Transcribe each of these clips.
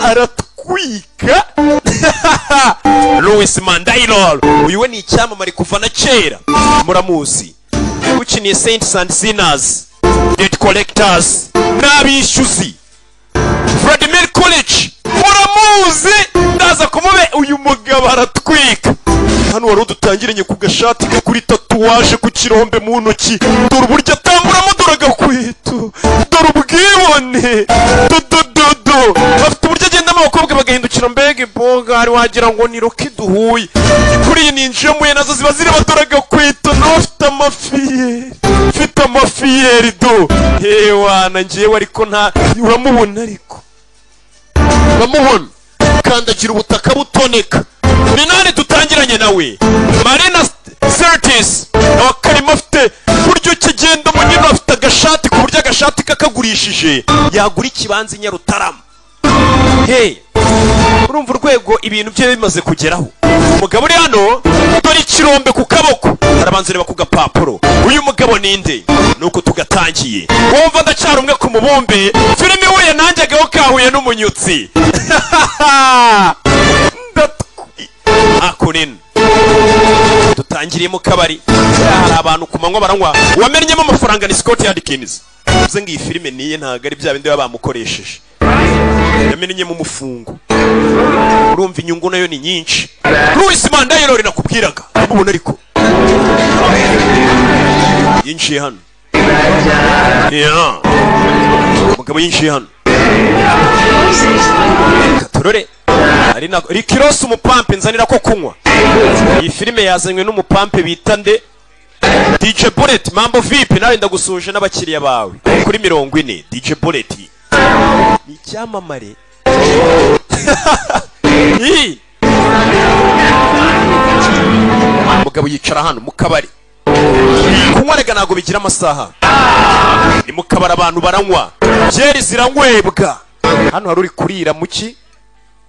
Aratwika Louis Mandailor. Uyu we ni icyamamare kuva na kera, muramuzi, ukiniye Saints and Sinners, Debt Collectors, n'abishyuzi. Vladimir Kulich muramuzi, ndaza kumube. Uyu mugabo aratwika. Hano wari udutangiranye ku gashati ke kuri tatouage ku kirombe mu ntoki. Dore uburyo atamburamo, dore agakweto, dore ubwibone, dodododo. Bafite uburyo agendamo, abakobwa bagahindukira. Mbega imboga, hari wagira ngo ni Rocky duhuye. Kuri iyi ninjiyemo ye nazo ziba zireba. Dore agakweto, nawe afite amafiyeri, mfite amafiyeri do hewana. Ngewe ariko nta uramubona, ariko uramubona kandagira ubutaka butoneka. Ni nani dutangiranye nawe? Marina Sirtis nawe karimo, afite buryo kigenda munini, afite agashati ku buryo agashati kakagurishije yagura ikibanza i Nyarutarama. Hey, urumva urwego ibintu bye bimaze kugeraho. Umugabo uri hano, dore ikirombe ku kaboko, arabanza ureba ku gapapuro. Uyu mugabo ninde? Nuko tugatangiye. Wumva ndacyari umwe ku mubumbe. Filime ihuye nanjye agaho kahuye n'umunyutsi. Akunini dutangiriye mu kabari, hari abantu ku manywa baranywa. Uwamennyemo amafaranga ni Scott Adkins. Bivuze ngo iyi filime niye, ntabwo ari bya bindi baba bamukoresheje. Yamennyemo umufungo, urumva inyungu nayo ni nyinshi. Louis Mandayirori nakubwiraga, ubona ariko yinjiye hano. Yeah. Umugabo yinjiye hano, katorore ari na Rick Ross. Umupampe nzanira ko kunywa. Iyi filime yazanywe n'umupampe bita nde? DJ Bullet, mambo vipi? Nawe ndagusuje n'abakiriya bawe kuri 40. DJ Bullet ni icyamamare. Ii! Umugabo yicara hano mu kabari kunywa. Rega ntabwo bigira amasaha, ni mu kabari abantu baranywa, byeri ziranywebwa. Hano hari uri kurira mu ki?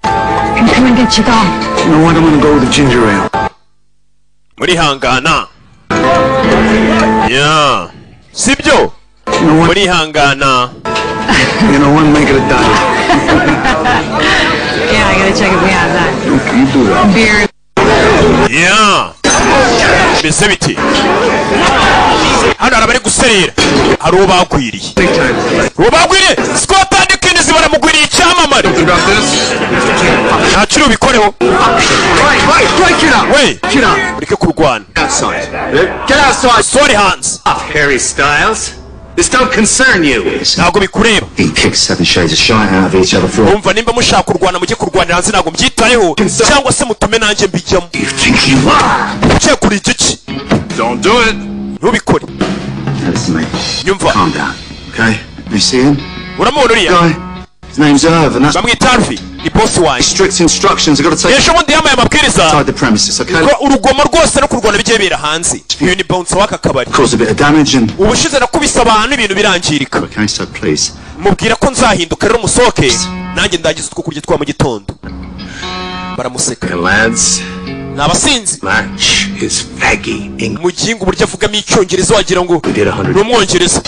Can come and get your dog. You know what? I'm gonna go with the ginger ale. Murihangana ya sibyo? You know what? Murihangana. You know what? Make it a diet. Yeah, I gotta check if we have that. Okay, you do that. Beer. Ya mbese biti hano hari abari guserera, hari uwo bagwiriye. Big time. Uwo bagwiriye Scott Adkins, baramugwiriye, icyamamare. Something about this? Nta kiri ubikoreho. Right, right, break it up. We Get up. Ureke kurwana. Outside. Get outside. Sore hanze. Harry Styles. This don't concern you. Ntabwo bikureba. He kicked seven shades of shite out of each other for Umva, nimba mushaka kurwana mujye kurwanira hanze, ntabwo mbyitayeho, cyangwa se mutume nanjye mbijyamo. You think you are? Ugiye kuri igiki? Don't do it. Ntubikore. Listen, mate. Nyumva. Calm down, okay? You see him? Uramubona uriya? Guy. His name's Irv, and that's Bamwita Harvey, ni boss wanjye. strict instructions. I've got to take Ejo bundi yamaye amabwiriza inside the premises, okay? ko urugomo rwose no kurwana bigiye bibera hanze. Uyu ni bouncer w'aka kabari. Cause a bit of damage and Ubushize nakubise abantu ibintu birangirika. okay, so please. Mubwira ko nzahinduka rero, musohoke nanjye ndagize utwo kurya twa mu gitondo. Baramuseka. Okay, lads. Ni abasinzi. Match is faggy English. Mugingo uburyo avugamo icyongereza wagira ngo We did 100. ni umwongereza.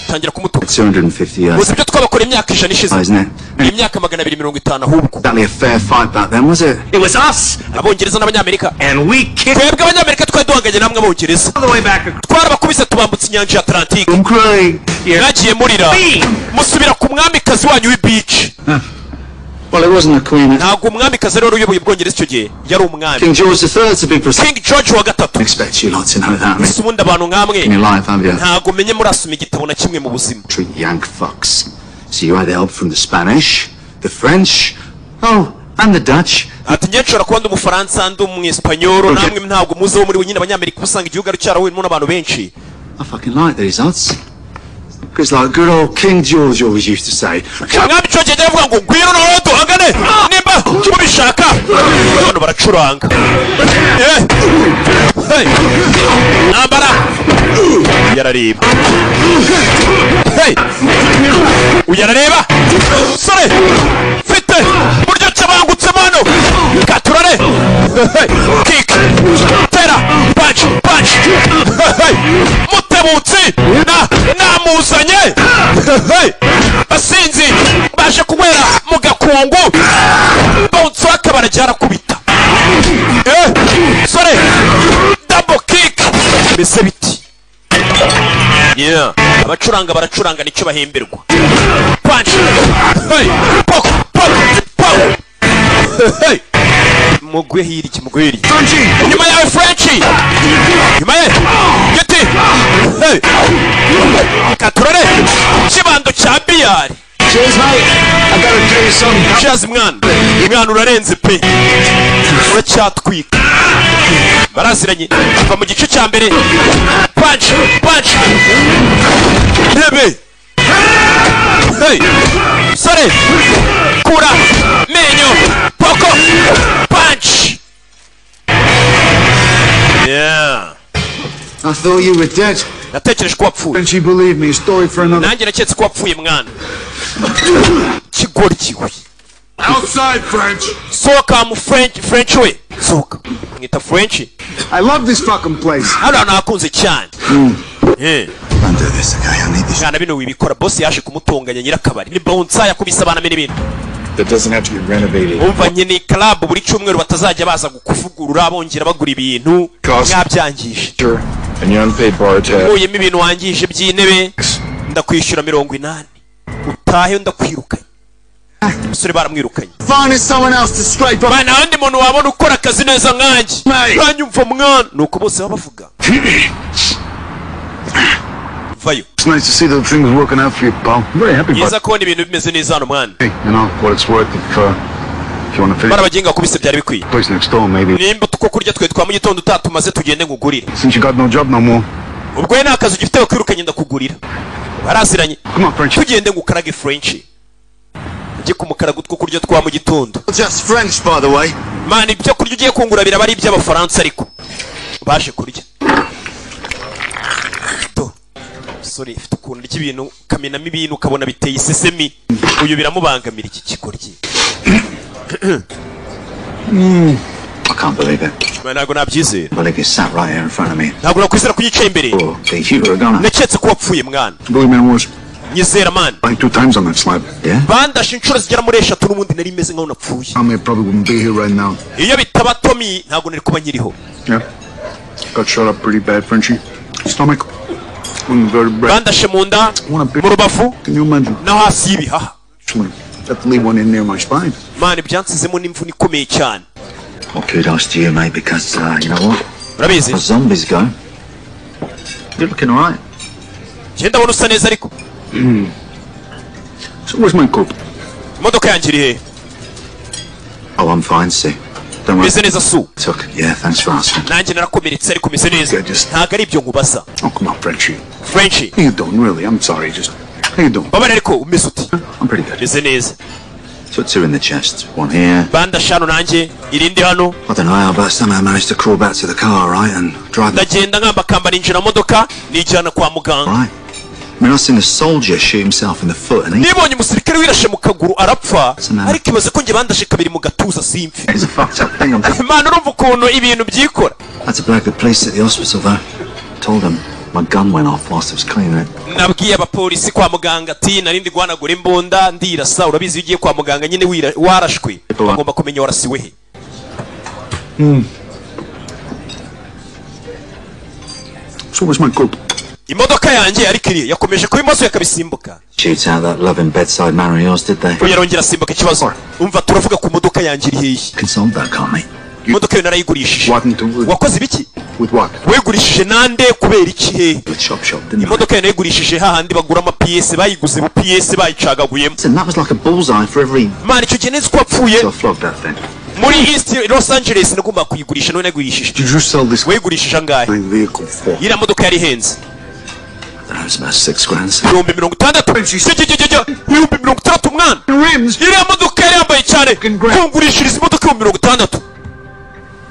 Tangira kumutuka. 250 years, Muzi ibyo twabakora imyaka 100 ishize? Isn't it? Ni imyaka 250 ahubwo. Exactly a fair fight back then, was it? It was us, Abongereza n'abanyamerika. And we kicked Twebwe abanyamerika twari duhanganye namwe abongereza. all the way back across. Twarabakubise tubambutsa inyanja ya Atlantique. I'm crying. Mwagiye murira musubira ku mwamikazi wanyu w'ibici. Well, it wasn't a queen. Ntabwo umwamikazi rero uyoboye ubwongereza icyo gihe yari umwami. King George III, to be precise. King George wa gatatu. Expect you lot to know that. I mean, Ese ubundi abantu nkamwe in your life, have you? ntabwo menye murasoma igitabo na kimwe mu buzima. Treat Yank fucks. So you had help from the Spanish, the French, oh, and the Dutch. Ati njye nshobora kuba ndi umufaransa, ndi umwesipanyoro. Okay. Namwe ntabwo muzi wo muri we nyine. Abanyamerika usanga igihugu ari cyarahuriyemo n'abantu benshi. I fucking like these odds. Because like good old King George always used to say, Umwami George yajyaga avuga ngo ngwino noneho duhangane nimba mubishaka. Hano baracuranga. Eh. Hey. Ntambara yarareba. Hey. Uyu arareba sore mfite uburyo kibangutsemo hano katurare. Hey. Kick, tera, punch, punch. Hey. Mutebutsi na namuzanye. Hey. Basinzi baje kunywera mu gakungu. Bouncer w'akabari ajya arakubita. Sore, double kick. Mbese biti? Yeah, abacuranga baracuranga, nicyo bahemberwa. Punch, hey, pok pok pok, hey, mugwe hirya, mugwe hirya. Nyuma yawe, Frenchy, nyuma ye giti. Hey, katurore kibando cya biyari. Cheers, mate. I gotta tell you something. Cheers, mwana, mwana urarenze pe, uracyatwika. Baraziranye kuva mu gice cya mbere. Punch, punch, ntebe. Hey, sore, kura menyo, poko, punch, yeah. I thought you were dead. Natekereje ko wapfuye. Frenchy, believe me, story for another. Nanjye naketse ko wapfuye, mwana, kigoryi we. Outside, French. Sohoka mu French, French we, sohoka. Mwita French. I love this fucking place. Hano hantu hakunze cyane. Don't do this, okay? I need this. Mwana, bino wibikora. Boss yaje kumutonganya, nyirakabari ni bouncer, yakubise abana n'ibintu. That doesn't have to get renovated. Umva, nyine club buri cyumweru batazajya baza kuvugurura, bongera bagura ibintu Cost. mwabyangije. Sure. And your unpaid bar tab. Nkuyemo ibintu wangije by'intebe, ndakwishyura 80, utahe. Ndakwirukanye. Umusore baramwirukanye. Finding someone else to scrape up. Mwana, wundi muntu wabona ukora akazi neza nkanjye. Uranyumva, mwana? Nuko bose baba bavuga vayo. It's nice to see the things working out for you, pal. I'm very happy about Byiza kubona ibintu bimeze neza hano, mwana. Hey, you know, what it's worth if you want to finish Barabagenga wakubise byari bikwiye. the place next door, maybe. Nimba tuko kurya twe twa mu gitondo utatumaze, tugende ngugurire. Since you got no job no more. Ubwo we nta kazi ugifite, wakwirukanye, ndakugurira. Baraziranye. Come on, French. Tugende ngukarage, French, ujye kumukaraga utwo kurya twa mu gitondo. Just French, by the way. Mwana, ibyo kurya ugiye kungura biraba ari iby'Abafaransa, ariko baje kurya to sorry, ifite ukuntu urya ibintu ukamenamo ibintu, ukabona biteye isesemi. Uyu biramubangamira, iki kigoryi. I can't believe it. Mwana, ntabwo nabyizera. I believe you sat right here in front of me. Ntabwo nakwizera ko yicaye imbere. Oh, think you were a goner. Naketse ko wapfuye, mwana. Believe me, I was Nyizera, man. like two times on that slab. Yeah? Bandashe inshuro zigera muri eshatu, n'ubundi nari meze nkaho napfuye. Tommy probably wouldn't be here right now. Iyo bitaba Tommy, ntabwo nari kuba nkiriho. Yeah. Got shot up pretty bad, Frenchie. Stomach. One vertebrae. Bandashe mu nda, mu rubavu Can you imagine? no hasi y'ibihaha. Actually, definitely one in near my spine. Mwana, byansizemo n'imvune ikomeye cyane. Well, kudos to you, mate, because, you know what? Urabizi, As zombies go, you're looking alright. njye ndabona usa neza ariko. So where's my coat? Imodoka yanjye iri hehe? Oh, I'm fine, Sue. Don't worry. Meze neza, Su. Took. Yeah, thanks for asking. Nanjye narakomeretse, ariko meze neza. Yeah, just- Ntabwo ari ibyo nkubaza. Oh, come on, Frenchie. Frenchie. How you doing, really? I'm sorry, just... How you doing? Babara, ariko umeze uti? I'm pretty good. Meze neza. Took two in the chest, one here. Bandashe hano nanjye, irindi hano. I don't know how, but somehow I managed to crawl back to the car, right, and drive the Ndagenda nkambakamba, ninjira mu modoka, nijyana kwa muganga. right. I mean, I've seen a soldier shoot himself in the foot, and he Nibonye umusirikare wirashe mu kaguru arapfa, Sinema. ariko ibaze ko njye bandashe kabiri mu gatuza simpfe. It's a fucked up thing. I'm Imana, urumva ukuntu ibintu byikora. Had to blag the police at the hospital, though. Told them my gun went off whilst I was cleaning it. Nabwiye abapolisi kwa muganga ati narindi guhanagura imbunda ndirasa. Urabizi, iyo ugiye kwa muganga nyine warashwe, bagomba kumenya warasiwe he. So where's my coat? Imodoka yanjye ariko iri yakomeje kuba imoso yakabisimbuka. Shoot out that loving bedside manner of yours, did they? Uyu yarongera asimbuka ikibazo. Umva, turavuga ku modoka yanjye, iri hehe? Can solve that, can't we? Imodoka yo narayigurishije. What into Wakoze ibiki? With what? Wegurishije nande? Kubera iki? Hehe? With Chop Shop, didn't I? Imodoka yo nayigurishije hahandi bagura amapiyesi, bayiguze bupiyesi, bayicagaguyemo. Listen, that was like a bullseye for every. Mana, icyo gihe nzi ko wapfuye. So I flogged that thing. Muri East Los Angeles nagomba kuyigurisha, none nayigurishije. Did you sell this Wayigurishije angahe? my vehicle for? Iriya modoka yari ihenze. I don't know, it was about 6 grand. 60,000. 60,000, mwana. Rims. Iriya modoka yari yambaye cyane, kungurishiriza imodoka 60,000,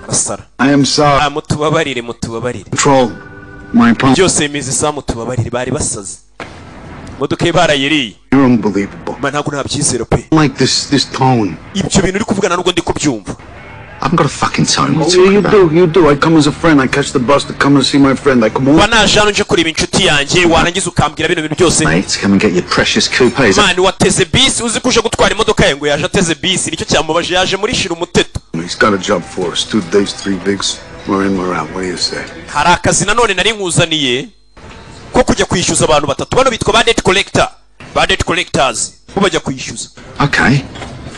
arasara. I am sorry. Ah, mutubabarire, mutubabarire. Control. My problem. Byose bimeze isa, mutubabarire, bari basaze, imodoka ye barayiriye. You're unbelievable. Ma, ntabwo nabyizera pe. Like this tone. Ibyo bintu uri kuvugana nubwo ndi kubyumva. I haven't got a fucking time. Oh, yeah, you do, you do. I come as a friend. I catch the bus to come and see my friend. I come Mba on. naje hano nje kureba inshuti yanjye, warangiza ukambwira bino bintu byose. Mate, come and get your precious coupes. Man, wateze bisi uzi ko uje gutwara imodoka ye. Ngo yaje ateze bisi, nicyo cyamubaje, yaje muri shira umuteto. He's got a job for us. 2 days, 3 bigs. We're in, we're out. What do you say? Hari akazi nanone nari nkuzaniye ko kujya kwishyuza abantu batatu. Bano bitwa ba debt collector, ba debt collectors, bo bajya kwishyuza Okay.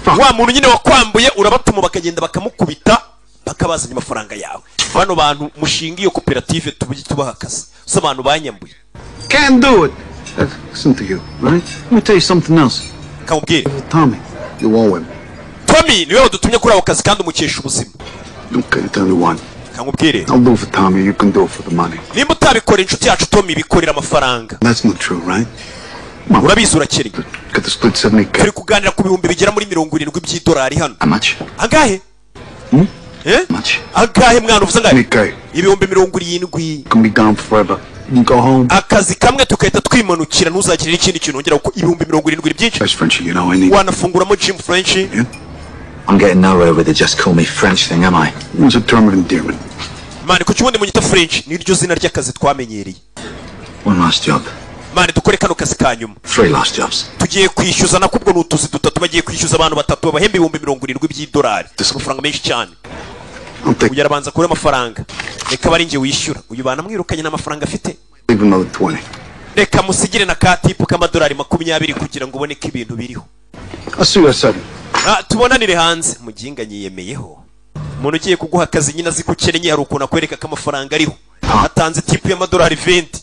wa muntu nyine wakwambuye. Urabatuma bakagenda bakamukubita, bakabazanya amafaranga yawe. Bano bantu mushinga iyo koperative, tubujye tubaha akazi. Si abantu banyambuye. Can't do it. Listen to you, right? Let me tell you something else. Kamubwire. Tommy, you owe him. Tommy niwe wadutumye kuri ako kazi, kandi umukesha ubuzima. Okay, tell me one. Kamubwire. I'll do it for Tommy. You can do it for the money. Nimba utabikora inshuti yacu Tommy, bikorera amafaranga. That's not true, right? Urabizi urakennye. Got the split 70K. Turi kuganira ku bihumbi bigera muri 70 by'idolari hano. How much? Angahe? Eh? Angahe mwana? Uvuze angahe? 70K. 70,000. Can be gone forever. You can go home. Akazi kamwe tugahita twimanukira, ntuzagire n'ikindi kintu wongera, kuko 70,000 ni byinshi. Best Frenchie, you know I need. Wanafunguramo gym, French. I'm getting nowhere with the just call me French thing, am I? It's a term of endearment. Man, kuki ubundi munyita French? Niryo zina ry'akazi twamenyereye. One last job. Man, dukore kano kazi ka nyuma. Three last jobs. Tugiye kwishyuza, nako ubwo ni utuzi dutatu. Bagiye kwishyuza abantu batatu, babahemba 70,000 by'idolari, amafaranga menshi cyane. Uyu arabanza kure amafaranga, reka aba ari njye wishyura. Uyu banamwirukanye n'amafaranga afite. Leave another 20. Reka musigire na ka tip k'amadolari 20 kugira ngo ubone ko ibintu biriho. I'll see you at 7. Ah, tubonanire hanze. Muginga nyiyemeyeho. Umuntu ugiye kuguha akazi nyine azi ko ukennye, hari ukuntu akwereka ko amafaranga ariho. Atanze tip y'amadolari 20.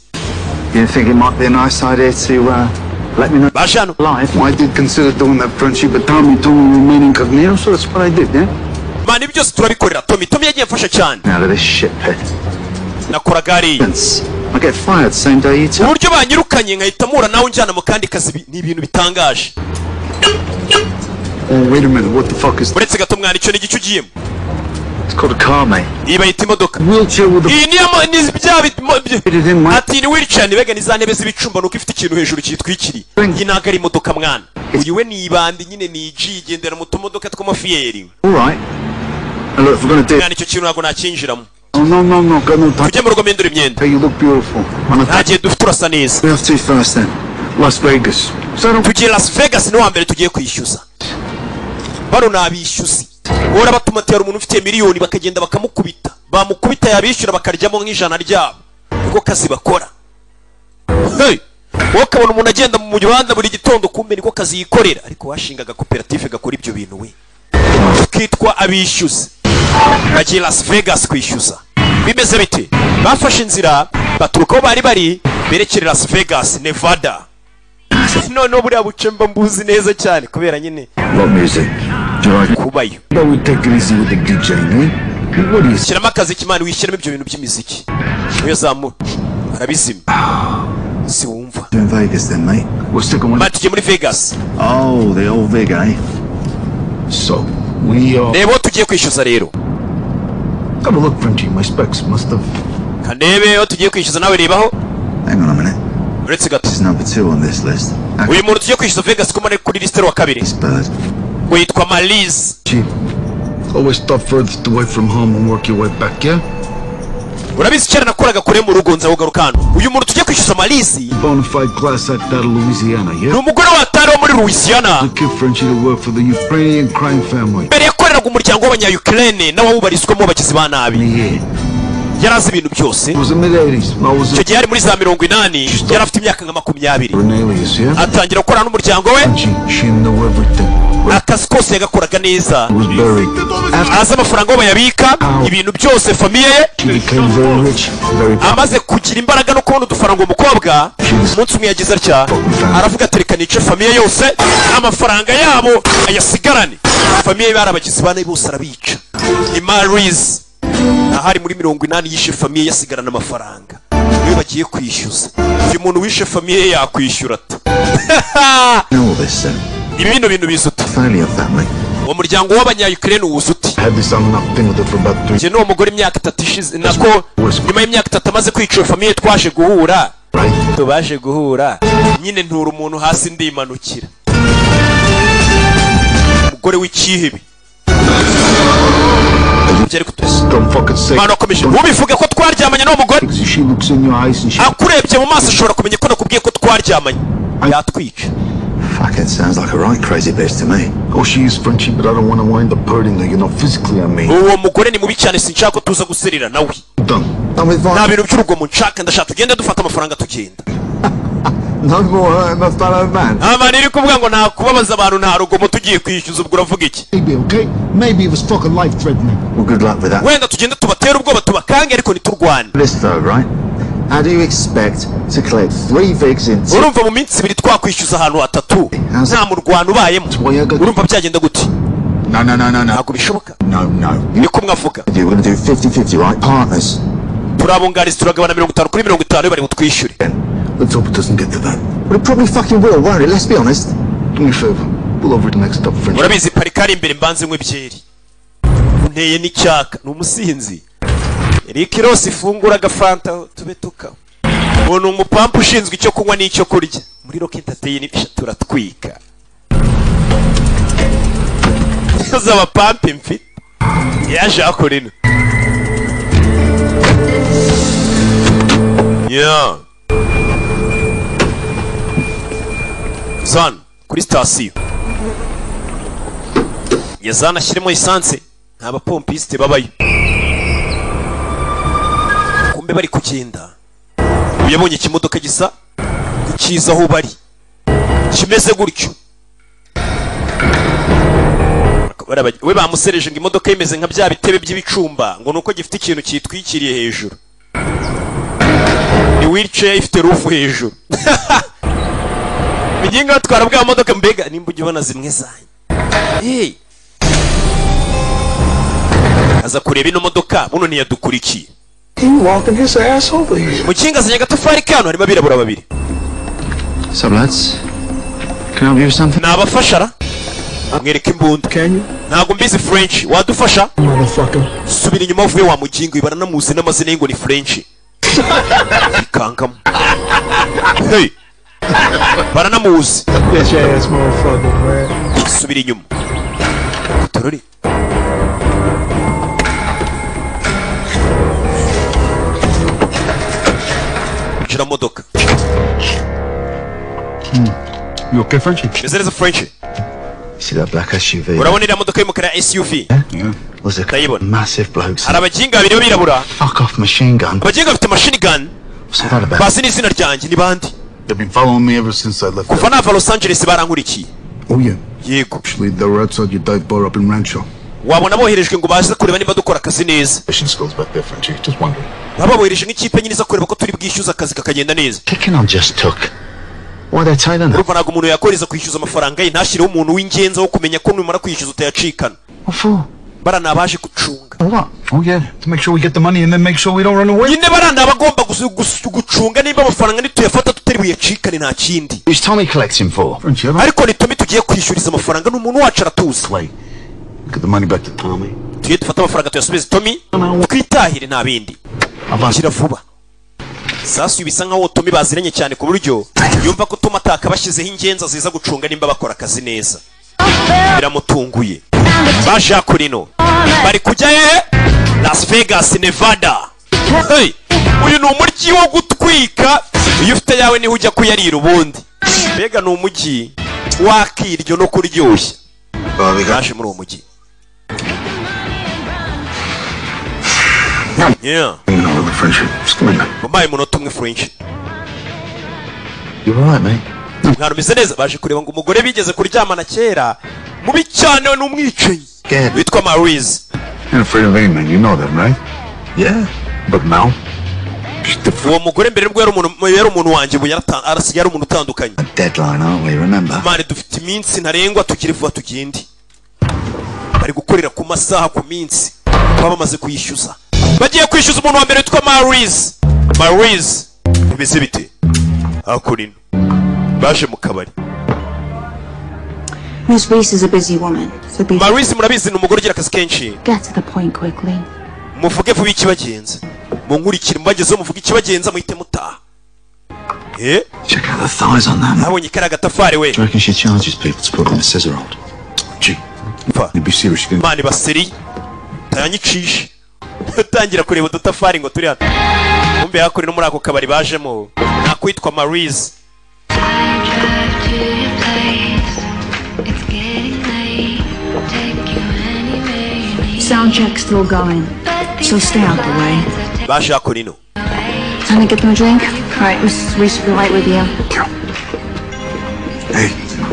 You think it might be a nice idea to let me know baje hano? live? Well, I did consider doing that, Frenchie, but Tommy told me to remain incognito, so that's what I did, yeah? Man, ibi byose turabikorera Tommy. Tommy yagiye amfasha cyane. Out of this shit pit. Nakoraga hariya. I get fired same day you tell. Uburyo banyirukanye nkahita mpura nawe unjyana mu kandi kazi, ni ibintu bitangaje. Oh, wait a minute. What the fuck is Uretse gato mwana, icyo ni igice ugiyemo? It's called a car, mate. Iyi bayita imodoka. Wheelchair with Iyi niyo ni bya ati ni wheelchair, ni bega ni za ntebe z'ibicumba, nuko ifite ikintu hejuru cyitwikiriye. Iyi ntabwo ari imodoka mwana, uyu we ni ibandi nyine, ni G, igendera mu tumodoka tw'amafiyeri. All right. And look, if we're gonna do Mwana, icyo kintu ntabwo nakinjiramo. Oh, no, no, no. Got no time. Tujye mu rugo mpindura imyenda. Hey, you look beautiful. Nta gihe dufite, urasa neza. We have to first then. Las Vegas. Tugiye Las Vegas, ni wa mbere tugiye kwishyuza. Bano ni abishyuzi, uhora batuma hari umuntu ufite miliyoni, bakagenda bakamukubita, bamukubita yabishyura bakaryamo nk'ijana ryabo. Niko kazi bakora. Hey! Wowe ukabona umuntu agenda mu muhanda buri gitondo, kumbe niko kazi yikorera. Ariko washingaga koperative gakora ibyo bintu, we kitwa abishyuzi. Bagiye Las Vegas kwishyuza. Bimeze bite? Bafashe inzira baturuka aho bari bari berekere Las Vegas, Nevada. Noneho buriya buce mba mbuzi neza cyane kubera nyine What music? Do you like? kubayo. But we take it easy with the DJ, eh? What do you say? Shyiramo akazi kimana, wishyiramo ibyo bintu by'imiziki. Niyo zamura arabizima, si wumva? In Vegas then, mate. We're sticking with Man, tugiye muri Vegas. Oh, the old Vig, eh? So, we are. Reba uwo tugiye kwishyuza rero. Have a look, Frenchie. My specs must have. Kandebe uwo tugiye kwishyuza, nawe rebaho. Hang on a minute. Uretse gato. This is number two on this list. Uyu muntu tugiye kwishyuza Vegas, ko mbona kuri lisite wa kabiri, Bird. ngo yitwa Malize. Chief, always start furthest away from home and work your way back, yeah? Urabizi, kera nakoraga kure mu rugo, nza kugaruka hano. Uyu muntu tugiye kwishyuza Malize Bona fide class act out of Louisiana, yeah? ni umugore watari wo muri Louisiana. The kid Frenchie to work for the Ukrainian crime family. Mbere yakoreraga umuryango w'abanya-Ukraine n'abawubarizwamo abagizi ba nabi. Yari azi ibintu byose. It was the mid 80s. I was Icyo gihe yari muri za 80, yari afite imyaka nka 20. an alias, yeah? Atangira gukorana n'umuryango we. She knew everything. Akazi kose yagakoraga neza. Was buried. Azi amafaranga aho bayabika, ibintu byose, famille ye. She became very rich, very Amaze kugira imbaraga no kubona udufaranga, umukobwa umunsi umwe yagize atya aravuga ati: "Reka nice famille yose, amafaranga yabo ayasigarane." Famille bari abagizi ba nabi, bose arabica. Ni Marise, ahari muri 80 yishe famille, yasigarana amafaranga. Niwe bagiye kwishyuza. Uyu muntu wishe famille ye yakwishyura ate? Know all this then. Ibi bino bintu biza ute? Failure family. Uwo muryango w'abanya-Ukraine wuza ute? Had this on and off thing with her for about 3 Njye n'uwo mugore imyaka 3 ishize, nako nyuma y'imyaka 3 amaze kwica iyo famille, twaje guhura, tubaje guhura nyine, ntura umuntu hasi ndimanukira. Umugore w'icyihebe. byari kutu. Don't fucking say. Mwana wakomeje ubivuge ko twaryamanye n'uwo mugore. Because if she looks in your eyes and she. Akurebye mu maso ashobora kumenya ko nakubwiye ko twaryamanye, yatwica. Fuck, it sounds like a right crazy bitch to me. Oh, she is Frenchy, but I don't want to wind up hurting her, physically, I mean. Uwo mugore ni mubi cyane, sinshaka ko tuza guserera nawe. Done. I'm with Nta bintu by'urugomo nshaka, ndashaka tugende dufata amafaranga tugenda. No more hurting my fellow man. Abantu iri kuvuga ngo nta kubabaza abantu, nta rugomo, tugiye kwishyuza, ubwo uravuga iki? Maybe, okay? Maybe it was fucking life threatening. Well, good luck with that. Wenda tugende tubatere ubwoba, tubakange, ariko ntiturwane. This though, right? How do you expect to collect three vigs in 2 Urumva mu minsi 2 twakwishyuza ahantu hatatu nta murwano ubayemo, urumva byagenda gute? No, no, no, no, no. Ntabwo bishoboka. No, no. Niko mwavuga. We're gonna do 50-50, right? Partners. Turabungariza, turagabana 50 kuri 50, bari butwishyure. Let's hope it doesn't get to that. But it probably fucking will, won't it? Let's be honest. Do me a favor. Pull over to the next stop, Frenchie. Urabizi, parika ari imbere, mbanze nywe byeri, unteye n'icyaka. Ni umusinzi Eric Ross. Ifungura agafanta tube tukawe. Uwo ni umupampu ushinzwe icyo kunywa n'icyo kurya muri Rock Entertainment. Turatwika z'abapampe mfite yaje akora ino. Yeah. Zan kuri sitasiyo yazana ashyiremo esanse, nta bapompiste babayo. Kumbe bari kugenda, uyu yabonye ikimodoka gisa kiza aho bari kimeze gutyo. We bamusereje ngo imodoka imeze nka bya bitebe by'ibicumba, ngo nuko gifite ikintu cyitwikiriye hejuru, ni wheelchair ifite roof hejuru. Bijinga batwara bwa modoka, mbega nimba ujya ubona zimwe zanyu. Hey, aza kureba ino modoka buno ntiyadukurikiye. He walking his ass over here. Mukinga azanye agatafari kano, harimo abirabura babiri. What's up, lads? Can I help you with something? Ni abafashara, mwereka imbunda. Can you? Ntabwo mbizi French, wadufasha? Motherfucker. Subira inyuma uvuye wa mugingo. Baranamuzi n'amazina ye ngo ni French. Ikankamo, hey, baranamuzi. Bitch ass motherfucker, man. Subira inyuma turori. Injira mu modoka. You okay, Frenchie? Meze neza, French? See that black SUV? Urabona iriya modoka y'umukara ya SUV? Yeah. Was a Ndayibona. massive blokes. Hari abaginga babiri b'abirabura. Fuck off machine gun. Abaginga bafite machine gun. What's all that about? Bazi n'izina ryanjye, ni bande? They've been following me ever since I left. Kuva nava Los Angeles barankurikiye. Oh, yeah. Yego. Actually, they were outside your dive bar up in Rancho. Wabona boherejwe ngo baze kureba niba dukora akazi neza. Fishing skills back there, Frenchie. Just wondering. Baba bohereje nk'ikipe nyine iza kureba ko turi bwishyuza, akazi kakagenda neza. Kicking on just took. Why they tailing her? Urumva ntabwo umuntu yakoreza kwishyuza amafaranga ye ntashyireho umuntu w'ingenzi wo kumenya ko numara kwishyuza utayacikana. What for? Bara ni abaje gucunga. For what? Oh, yeah. To make sure we get the money and then make sure we don't run away. Nyine bara ni abagomba gucunga nimba amafaranga nituyafata tutari buyacikane, nta kindi. Who's Tommy collecting for? Frenchie, I don't Ariko ni Tommy tugiye kwishyuriza amafaranga, ni umuntu wacu, aratuzi. play. Get the money back to Tommy. Tugiye dufate amafaranga tuyasubize Tommy, twitahire, nta bindi. Gira vuba. Sasu bisa nkaho Tommy baziranye cyane ku buryo yumva ko Tommy ataka bashyizeho ingenza ziza gucunga nimba bakora akazi neza. Biramutunguye. Baje hakurino, bari kujya he? Las Vegas, Nevada. Hey, uyu ni umujyi wo gutwika, iyo ufite yawe niho ujya kuyarira ubundi. Mbega ni umujyi wakiryo no kuryoshya. Baje muri uwo mujyi, yeah. No, really, Frenchie. Just come in. Wampaye umunota umwe, French? You alright, mate? Mwana, umeze neza? Baje kureba ngo umugore bigeze kuryamana kera, mubi cyane, ni umwicanyi Get. witwa Maurice. Ain't afraid of any man. You know that, right? Yeah. But now, she's different. Uwo mugore mbere nibwo yari umuntu wanjye, ubu arasigaye ari umuntu utandukanye. A deadline, aren't we? Remember? Mane, dufite iminsi ntarengwa, tugire vuba tugende. Bari gukorera ku masaha, ku minsi baba bamaze kwishyuza. Bagiye kwishyuza umuntu wa mbere witwa Maurice. Maurice, bimeze bite hakurino? Baje mu kabari. Miss Reese is a busy woman, so be Maurice, murabizi, ni umugore ugira akazi kenshi. get to the point quickly. Muvuge vuba ikibagenza, munkurikire, mubagezeho muvuge ikibagenza, muhite mutaha, eh. Check out the thighs on that. Nabonye kariya gatafari we. Do you reckon she charges people to put on a scissor hold? Gee, Pfa. you be serious. You can Mani baseri. Tayanyicishe. Utangira kureba udutafari ngo turi hano. Kumbe hakuri no muri ako kabari bajemo nakwitwa Maurice. Sound check's still going, so stay out the way. Baje hakurino. Time to get them a drink? All right, Mrs. Reese will be right with you. Hey,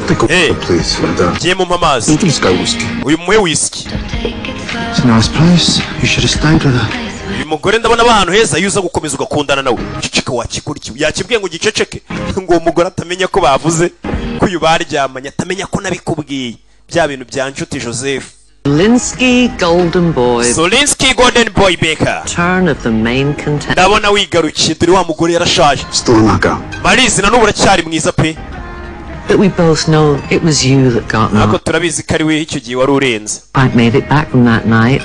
take a please. And, Giye mu amazi. this guy whiskey. Uyu muhe whisky. It's a nice place. You should have stayed with her. Uyu mugore ndabona aba ahantu heza iyo uza gukomeza ugakundana nawe. Ceceka wakikurikiye. Yakibwiye ngo giceceke ngo uwo mugore atamenya ko bavuze ko uyu baryamanye, atamenya ko nabikubwiye. Bya bintu bya Nshuti Joseph. Linsky Golden Boy. Solinsky Golden Boy Baker. Turn of the main contender. Ndabona wigarukiye, dore wa mugore yarashaje. Still a knockout. Marizi na n'ubu uracyari mwiza pe. But we both know it was you that got Ariko knocked. turabizi ko ari we icyo gihe wari urenze. I made it back from that night.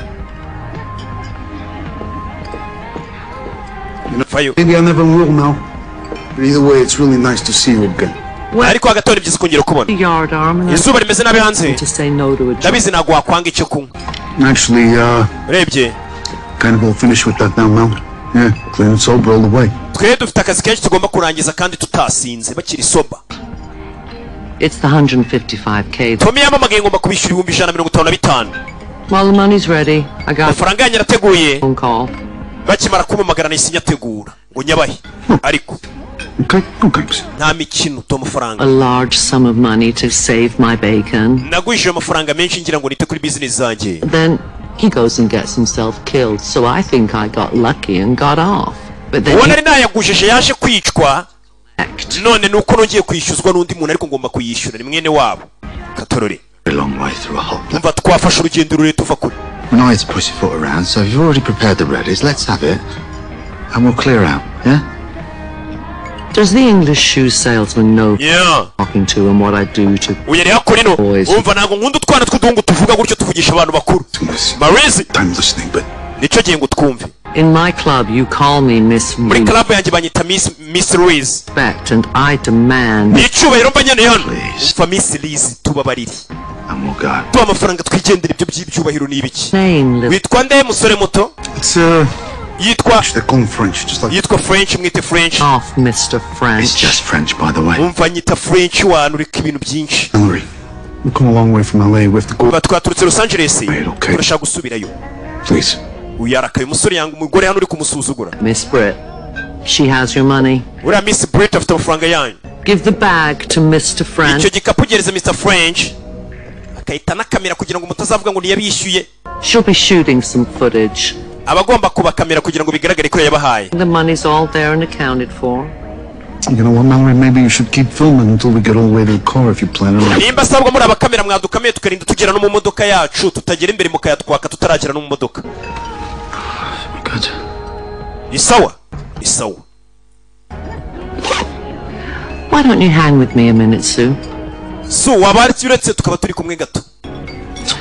Fayo. Maybe I never will now. But either way, it's really nice to see you again. Ariko hagati aho ni byiza kongera kubona. The yard arm and Izuba rimeze nabi hanze. to say no to a job. Ndabizi ntabwo wakwanga icyo kunywa. Actually, Urebye kind of all finished with that now, Mel. Yeah, clean and sober all the way. twe dufite akazi kenshi tugomba kurangiza kandi tutasinze bakiri soba. It's the 155K. Tommy yamamagaye ngomba kubishyura 155,000. While the money's ready, I got a Amafaranga yanyu arateguye. phone call. Bakimara kumpamagara nahise nyategura ngo nyabahe. Ariko Okay, no thanks. nta mikino to amafaranga. A large sum of money to save my bacon. Nagujije amafaranga menshi ngira ngo nite kuri business zanjye. Then he goes and gets himself killed, so I think I got lucky and got off. But then Uwo he nari nayagujije yaje kwicwa, none nuko nongeye kwishyuzwa n'undi muntu ariko ngomba kuyishyura ni mwene wabo. Katorore. A long way through a hot. Umva twafashe urugendo rurerure tuva kure. When I had to pussyfoot around, so if you've already prepared the readies, let's have it, and we'll clear out. Yeah. Does the English shoe salesman know Yeah. talking to and what I do to Uyu yari hakurino. boys? Umva ntabwo nkunda utwana tw'uduhungu tuvuga gutyo tuvugisha abantu bakuru. Marizi Time listening, but nicyo gihe ngo twumve. In my club, you call me Miss Muri club yanjye banyita Miss Louise. Respect, and I demand Icyubahiro mba nkeneye hano. Umva Miss Liz tubabarire. And we'll go. Tuba amafaranga twigendera ibyo by'ibyubahiro ni ibiki. name, little Witwa nde musore muto? it's Yitwa they call him French, just like yitwa French, mwite French. off, Mr. French. It's just French, by the way. Umva nyita French wantu ureka ibintu byinshi. Mallory. We come a long way from LA. We have to go. Umva twaturutse Los Angeles. Right, okay. Turashaka gusubirayo. Please. Uyu yarakaye umusore yanga umugore hano uri kumusuzugura. Miss Britt. She has your money. Uriya Miss Britt afite amafaranga yanyu. Give the bag to Mr. French. Icyo gikapu gereza Mr. French. Akahita anakamera kugira ngo mutazavuga ngo ntiyabishyuye. She'll be shooting some footage. Abagomba kubakamera kugira ngo bigaragare ko yabahaye. The money's all there and accounted for. You know what, Mallory? Maybe you should keep filming until we get all the way to the car if you plan on it. Nimba asabwa muri abakamera mwadukameye tukarinda tugera no mu modoka yacu, tutagera imbere mukayatwaka tutaragera no mu modoka. Good. Ni sawa? Ni sawa. Why don't you hang with me a minute, Sue? So waba uretse tukaba turi kumwe gato.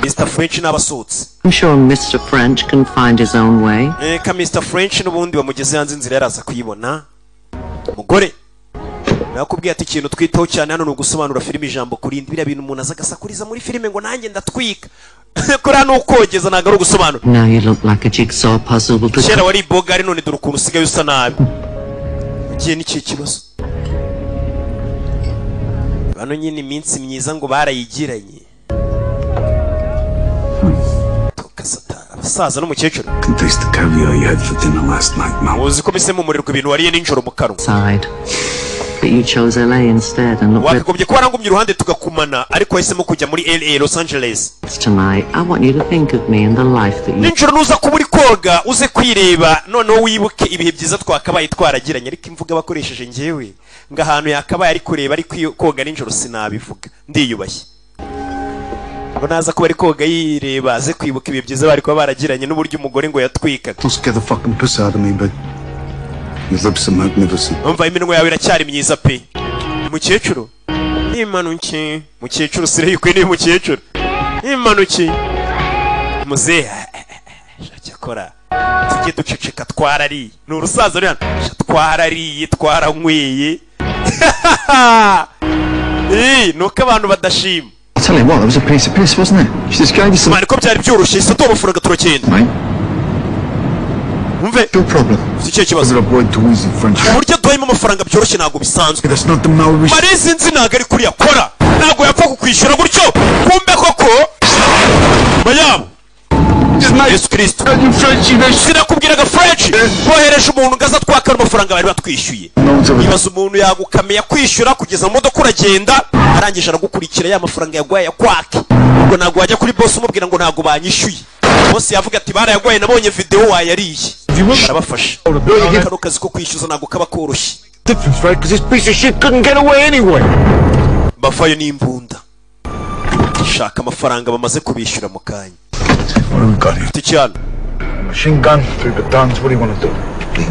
Mr. French n'abasohotse. I'm sure Mr. French can find his own way. Reka Mr. French n'ubundi bamugeze hanze inzira yaraza kuyibona. Mugore nakubwiye ati ikintu twitaho cyane hano ni ugusobanura filime ijambo kurindi, biriya bintu umuntu aza agasakuriza muri filime ngo nanjye ndatwika. Kuriya ni ukogeza ntabwo ari ugusobanura. Now you look like a jigsaw puzzle with the Kera wari ibogari none dore ukuntu usigaye usa nabi. Ugiye n'iki kibazo? Bano nyine iminsi myiza ngo barayigiranye. Tukasata abasaza n'umukecuru. Can taste the caviar you had for dinner last night, Mel. Uzi ko mise mumurirwa ibintu wariye nijoro mu kanwa. side. But you chose LA instead and look where Wakagombye kuba warangumye iruhande tugakumana, ariko wahisemo kujya muri LA Los Angeles. it's tonight. I want you to think of me and the life that you Nijoro nuza kuba uri koga uze kwireba noneho wibuke ibihe byiza twakabaye twaragiranye, ariko imvuga bakoresheje njyewe ngo ahantu yakabaye ari kureba ari koga nijoro sinabivuga ndiyubashye. Ngo naza kuba ari koga yireba aze kwibuka ibihe byiza bari kuba baragiranye n'uburyo umugore ngo yatwikaga. Don't scare the fucking piss out of me, but your lips are magnificent. Umva iminwa yawe iracyari myiza pe. Mukecuru imanuke, mukecuru sireyikwe ni mukecuru imanuke. Muzehe cyakora tujye duceceka twarariye, ni urusaza ruri hano. Twarariye twaranyweye. Nuko abantu badashima. I'll Tell you what, that was a piece of piss, wasn't it? She just gave you some. Man, ko byari byoroshye, isatu amafaranga turagenda. Mate, Umve. Your problem. Ufite ikihe kibazo? Give it a boy too easy, French. Uburyo duhayemo amafaranga byoroshye ntabwo bisanzwe. That's not the Maurice. Marizi nzi ntabwo ari kuriya kora, ntabwo yapfa kukwishyura gutyo. Kumbe koko bayabo Yesu Kristo, sinakubwiraga French bohereje umuntu ngo aze atwakane amafaranga bari batwishyuye. Ibaza umuntu yagukamiye kwishyura kugeza mu modoka uragenda, arangije aragukurikira ya mafaranga yaguhaye yakwake. Ubwo ntabwo wajya kuri boss umubwira ngo ntabwo banyishyuye. Boss yavuga ati barayaguhaye, nabonye video wayariye. Arabafasha. Kano kazi ko kwishyuza ntabwo kaba koroshye. Difference, right? Because this piece of shit couldn't get away anyway. Bavayo n'imbunda, shaka amafaranga bamaze kubishyura mu kanya. What do we got here? Ufite iki hano? Machine gun, three batons. What do you want to do?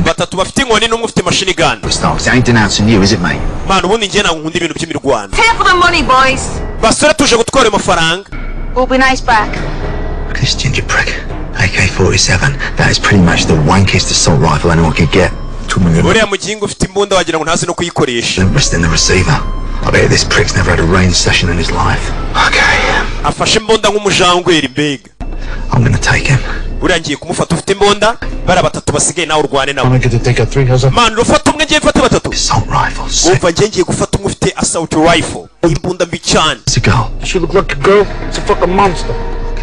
Batatu bafite inkoni n'umwe ufite machine gun. Starks, ain't denouncing you, is it, mate? Man, ubundi njye ntabwo nkunda ibintu by'imirwano. Here for the money, boys. Basore, tuje gutwara ayo mafaranga. We'll be nice back. Look at this ginger prick. AK-47. That is pretty much the wankiest assault rifle anyone could get. 2 million. Uriya mugingo ufite imbunda wagira ngo ntazi no kuyikoresha. The rest in the receiver. I bet this prick's never had a range session in his life. Okay, Afashe imbunda nk'umujangweri mbega. I'm gonna take him. Uriya ngiye kumufata ufite imbunda, bariya batatu basigaye nawe urwane nabo. I'm gonna get to take out three. How's that? Man, urafata umwe, ngiye mfate batatu. Assault rifle. Wumva, ngiye ngiye gufata umwe ufite assault rifle, imbunda mbi cyane. It's a girl. She look like a girl. It's a fucking monster.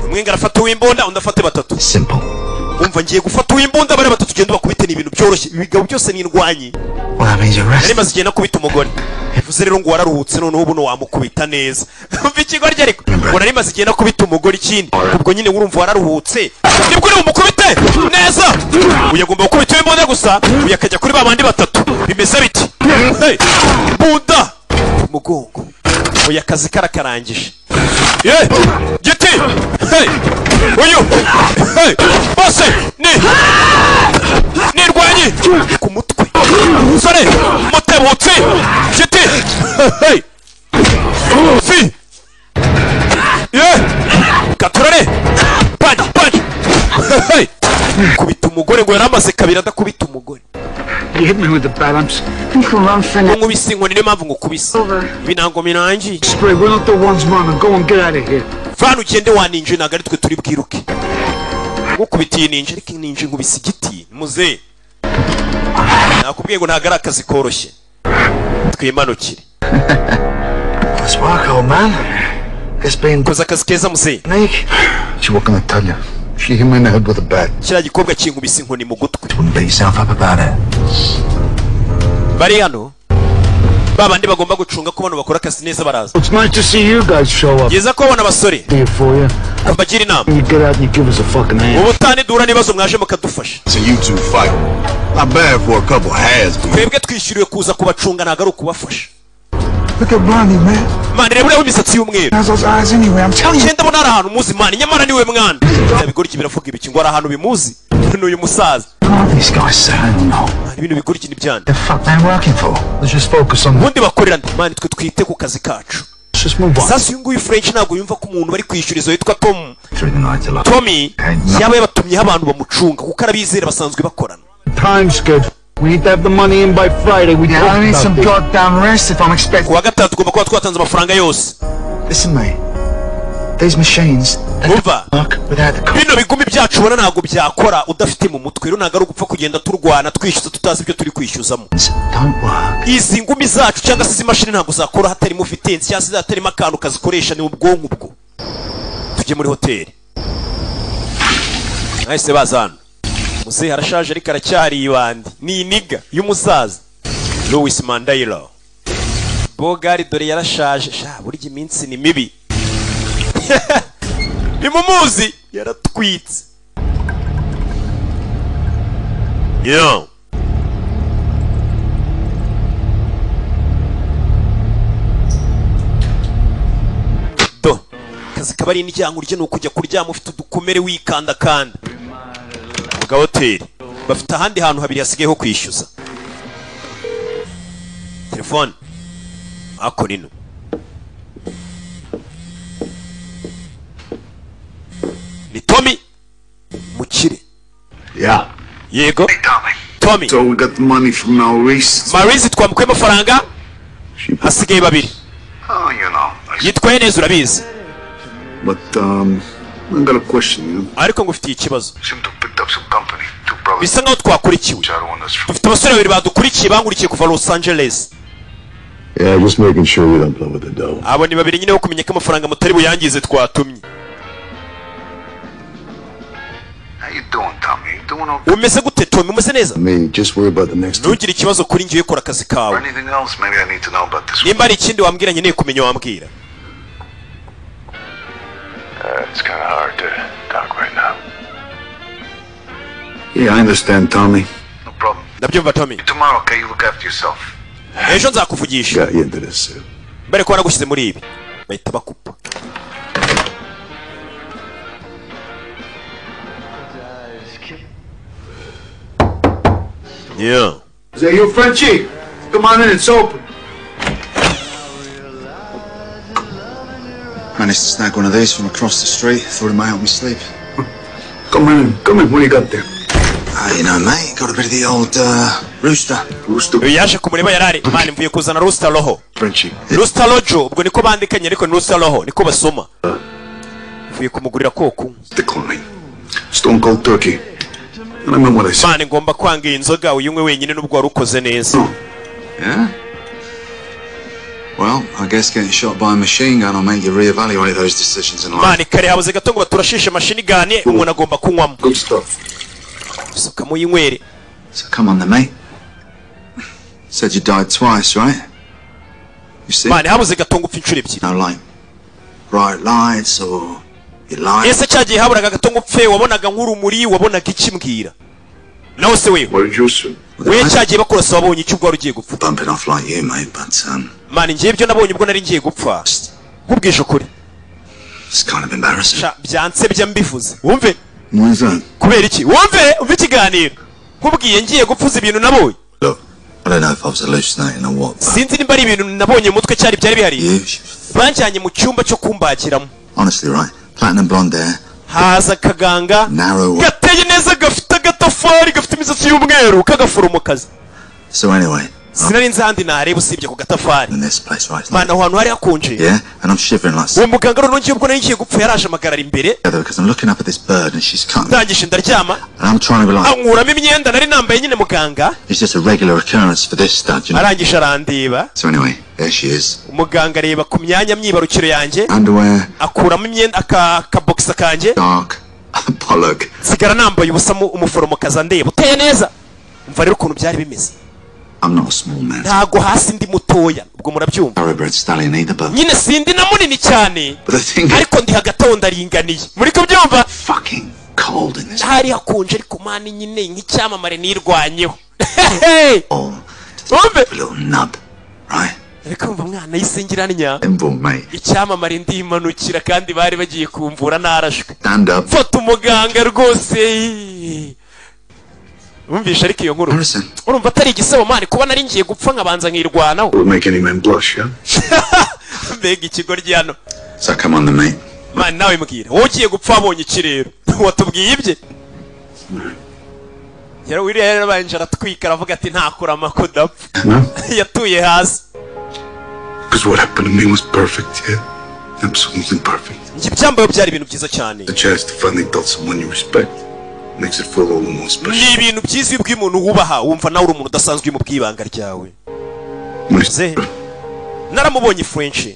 Umwe ngo arafata uw'imbunda, undi afate batatu. Simple. Umva, ngiye gufata uw'imbunda, bariya batatu ugenda ubakubite, ni ibintu byoroshye, ibigabo byose ni indwanyi. Well, that means you're Yari resting. imaze igihe nakubita umugore, bivuze rero ngo wararuhutse, noneho ubuno wamukubita neza. Umva ikigoryi, ariko ngo nari maze igihe nakubita umugore, ikindi ubwo nyine urumva wararuhutse, nibwo uri bumukubite neza. Uyu agomba gukubita uw'imbunda gusa, uyu akajya kuri ba bandi batatu. Bimeze biti? Hey, bunda umugongo, uyu akazi karakarangije. Ye giti, hey, uyu, hey, bose ni nirwanyi ku mutwe, sore mutebutse giti, hey, fi ye katurare, punch punch, hey, kubita umugore ngo yaramaze kabiri adakubita umugore. You hit me with the balance. You can run for now. Nkubise inkoni, niyo mpamvu ngukubise. Over. Ibi ntabwo birangiye. Spray, we're not the ones running. Go and get out of here. Vana ugende waninje, ntabwo ari twe turi bwiruke. Ngukubitiye ninje, ariko ninje nkubise igiti muze. Nakubwiye ngo ntabwo ari akazi koroshye. Twimanukire. Nice work, old man. It's been Koze akazi keza muze. Nick. She what can I tell you? She hit me in the head with a bat. Kiriya gikobwa kinkubise inkoni mu gutwi. Wouldn't beat yourself up about it. Bari hano ba bandi bagomba gucunga ko bano bakora akazi neza baraza. It's nice to see you guys show up. Byiza kubabona abasore. Here for you. Mbagira inama. You get out and you give us a fucking hand. Ubutani duhura n'ibibazo mwaje mukadufasha. So you two fight. Not bad for a couple has. Twebwe twishyuriwe kuza kubacunga, ntabwo ari ukubafasha. Look at Blondie, man. Man, reba uriya w'imisatsi y'umweru. Has those eyes anyway. I'm telling you. Ngenda mbona hari ahantu muzi man, nyamara niwe mwana. Bya bigoryi biravuga ibiki ngo hari ahantu bimuzi? N'uyu musaza. These guys sound no. Man, ibintu bigoryi ni byande. The fuck they working for? Let's just focus on. Ubundi bakorera nde? Man, twe twite ku kazi kacu. Let's just move on. Sasa uyu nguyu French ntabwo yumva ko umuntu bari kwishyuriza witwa Tom, Through the night alone. Tommy yaba yabatumyeho abantu bamucunga, kuko arabizera basanzwe bakorana. Time schedule. We need to have the money in by Friday. We Yeah, I talked need about some this. goddamn rest if I'm expecting. Ku wa gatanu tugomba kuba twatanze amafaranga yose. Listen, mate. These machines, they Umva, don't work without the bino bigumi byacu ubona ntabwo byakora udafite mu mutwe. Rero ntabwo ari ugupfa kugenda turwana twishyuza tutazi ibyo turi kwishyuzamo. coins. Don't work. Izi ngumi zacu cyangwa se izi mashini ntabwo zakora hatarimo vitensi cyangwa se hatarimo akantu kazikoresha, ni ubwonko. Ubwo tujye muri hoteli, mwahise baza hano. Muzehe arashaje ariko aracyari ibandi, ni iniga y'umusaza Louis Mandela Bogari. Dore yarashaje sha, burya iminsi ni mibi. Nimumuzi yaratwitse yo. Do akazi kaba ari indyango urya, ni ukujya kuryama ufite udukomere wikandakanda mu gahoteli. Bafite ahandi hantu habiri hasigaye ho kwishyuza. Telefone ako nino ni Tommy mukire. Yeah. Yego Tommy. So we got the money from Maurice. Maurice twamukuye amafaranga, hasigaye babiri. Oh, you know. Yitwaye neza urabizi. But, I got a question, you know? Ariko ngufitiye ikibazo. Bisa nkaho twakurikiwe, dufite abasore babiri badukurikiye, bankurikiye kuva Los Angeles. Yeah, just making sure we don't play with the devil. Abo ni babiri nyine bo kumenya ko amafaranga mutari buyangize twatumye. How you doing, Tommy? You doing okay? Umeze gute, Tommy? Umeze neza? I mean, just worry about the next Ntugire ikibazo kuri njyewe, kora akazi kawe. Or anything else maybe I need to know about this? Nimba hari ikindi wambwira nkeneye kumenya, wambwira. It's kind of hard to talk right now. Yeah, I understand, Tommy. No problem. Ndabyumva, Tommy. Tomorrow, okay? You look after yourself. Ejo nzakuvugisha. Got you into this, sir. Mbere ko waragushyize muri ibi, bahita bakupa. Yeah. Is that you, Frenchie? Come on in, it's open. Managed to snag one of these from across the street. Thought it might help me sleep. Come in, come in. What do you got there? Ah, you know, mate, got a bit of the old rooster. Rooster. Uyu yaje kumureba yarari mani mvuye kuzana Rooster Roho. Frenchie. Rooster Rojo ubwo niko bandikanye, ariko ni Rooster Roho niko basoma. Mvuye kumugurira koku. Decline. Stone cold turkey. And I meant what I said. Mani, ngomba kwanga iyi nzoga uyinywe wenyine nubwo wari ukoze neza. Yeah? Well, I guess getting shot by a machine gun will make you reevaluate those decisions in life. Mani, kare habuze gato ngo baturashishe machine gun, umuntu agomba kunywamo. Good stuff. Suka muyinywere. So come on then, mate. Said you died twice, right? You see? Mani, habuze gato ngo upfe inshuro ebyiri. No, like bright lights or you light. Ese cyagiye haburaga gato ngo upfe, wabonaga nk'urumuri, wabonaga iki? Mbwira nawe se wewe. What did you say? We cyagiye bakurasa wabonye icyo ubwo wari ugiye gupfa? Bumping off like you, mate, but Mani, ngiye ibyo nabonye ubwo nari ngiye gupfa, nkubwije ukuri, it's kind of embarrassing. Sha, byansebye mbivuze, wumve. Why's that? Kubera iki? Wumve, umve ikiganiro nkubwiye ngiye gupfuza ibintu nabonye. Look, I don't know if I was hallucinating or what, but Sinzi nimba ari ibintu nabonye mu mutwe cyari byari bihari. you, Banjyanye mu cyumba cyo kumbagiramo. honestly, right? Platinum blonde hair, Haza akaganga narrow. gateye neza, gafite agatafari, gafite imisatsi y'umweru, k'agaforomokazi. So anyway, Sinari nzi ahandi nareba usibye ku gatafari. in this place, right? It's like, Mana, aho hantu hari hakonje. yeah, and I'm shivering like Uwo muganga noneho ngiye ubwo nari ngiye gupfa yaraje amagarara imbere. together because I'm looking up at this bird and she's cutting, Ndangije ndaryama. and I'm trying to be like, Ankuramo imyenda nari nambaye nyine muganga. it's just a regular occurrence for this stud. Arangije arandeba. So anyway, there she is. Umuganga areba ku myanya myibarukiro yanjye. Underwear, Akuramo imyenda akabogisa kanjye. dark, bollock. Nsigara nambaye ubusa, umuforomokazi andeba uteye neza. Umva rero ukuntu byari bimeze. I'm not a small man. Ntago hasi ndi mutoya, ubwo murabyumva. Thoroughbred stallion either, but Nyine sindi na munini cyane, but the thing is, ariko ndi hagati aho ndaringaniye, muri kubyumva. fucking cold in this Hari hakonje, ariko mani nyine nk'icyamamare nirwanyeho. hole. Wumve. A little nub, right? Ariko umva mwana y'isingiranya. Simple, mate. Icyamamare ndimanukira, kandi bari bagiye kumvura narashwe. Stand up. Fata umuganga rwose wumvishe, ariko iyo nkuru Harrison, urumva atari igisebo mani, kuba nari ngiye gupfa nkabanza nkirwanaho? Would make any man blush, yeah? Mbega ikigo hano. So come on then, mate. Mani, nawe mbwira, wowe ugiye gupfa wabonye iki rero? Watubwiye ibye yari wiriya yarabanje aratwika, aravuga ati ntakurama ko dapfa. No? Yatuye hasi. Because what happened to me was perfect, yeah? Absolutely perfect. Njye ibyambayeho byari ibintu byiza cyane. The chance to finally tell someone you respect makes it feel all the more special. Ni ibintu byiza iyo ubwiye umuntu wubaha, wumva nawe uri umuntu udasanzwe mu bw'ibanga ryawe. Ze naramubonye French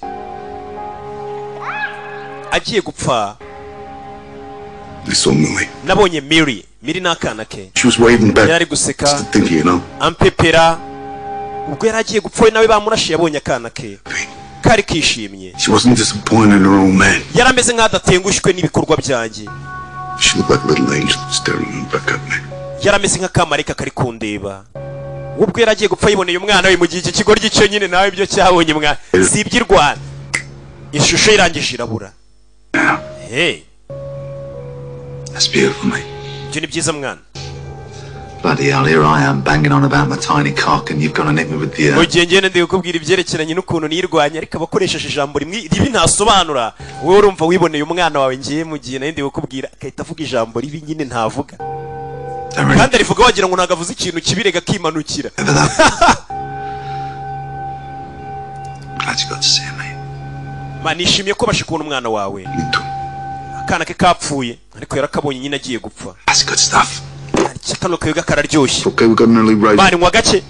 agiye gupfa. I saw Millie. Nabonye Mary, Miri n'akana ke. She was waving back. Yari ari guseka. Just to think, ampepera ubwo yari agiye gupfa, we nawe bamurashe, yabonye akana ke kari kishimye. She wasn't disappointed in her own man. Yari ameze nk'aho adatengushywe n'ibikorwa byanjye. She looked like a little angel staring back at me. Yari ameze nk'akamarayika kari kundeba ubwo yari agiye gupfa, yiboneye umwana we, mu gihe iki kigo ry'icyo nyine nawe ibyo cyabonye mwana si iby'i Rwanda. Ishusho irangije irabura. Hey. That's beautiful, mate. Ibyo ni byiza, mwana. Bloody hell, here I am banging on about my tiny cock and you've gone and hit me with the Mu gihe ngende ndi kukubwira ibyerekeranye n'ukuntu nirwanya, ariko abakoresheje ijambo rimwe ribi ntasobanura, wowe urumva wiboneye umwana wawe, ngiye mu gihe nari ndi kukubwira agahita avuga ijambo ribi nyine ntavuga, kandi arivuga wagira ngo ntabwo avuze ikintu kibirega akimanukira. Glad you got to see him, mate. Ma, nishimiye ko bashe kubona umwana wawe. Akana ke kapfuye, ariko yarakabonye nyine agiye gupfa. That's good stuff. Kano kayoga kararyoshye. Okay, we got an early rise. Bari nywa gake,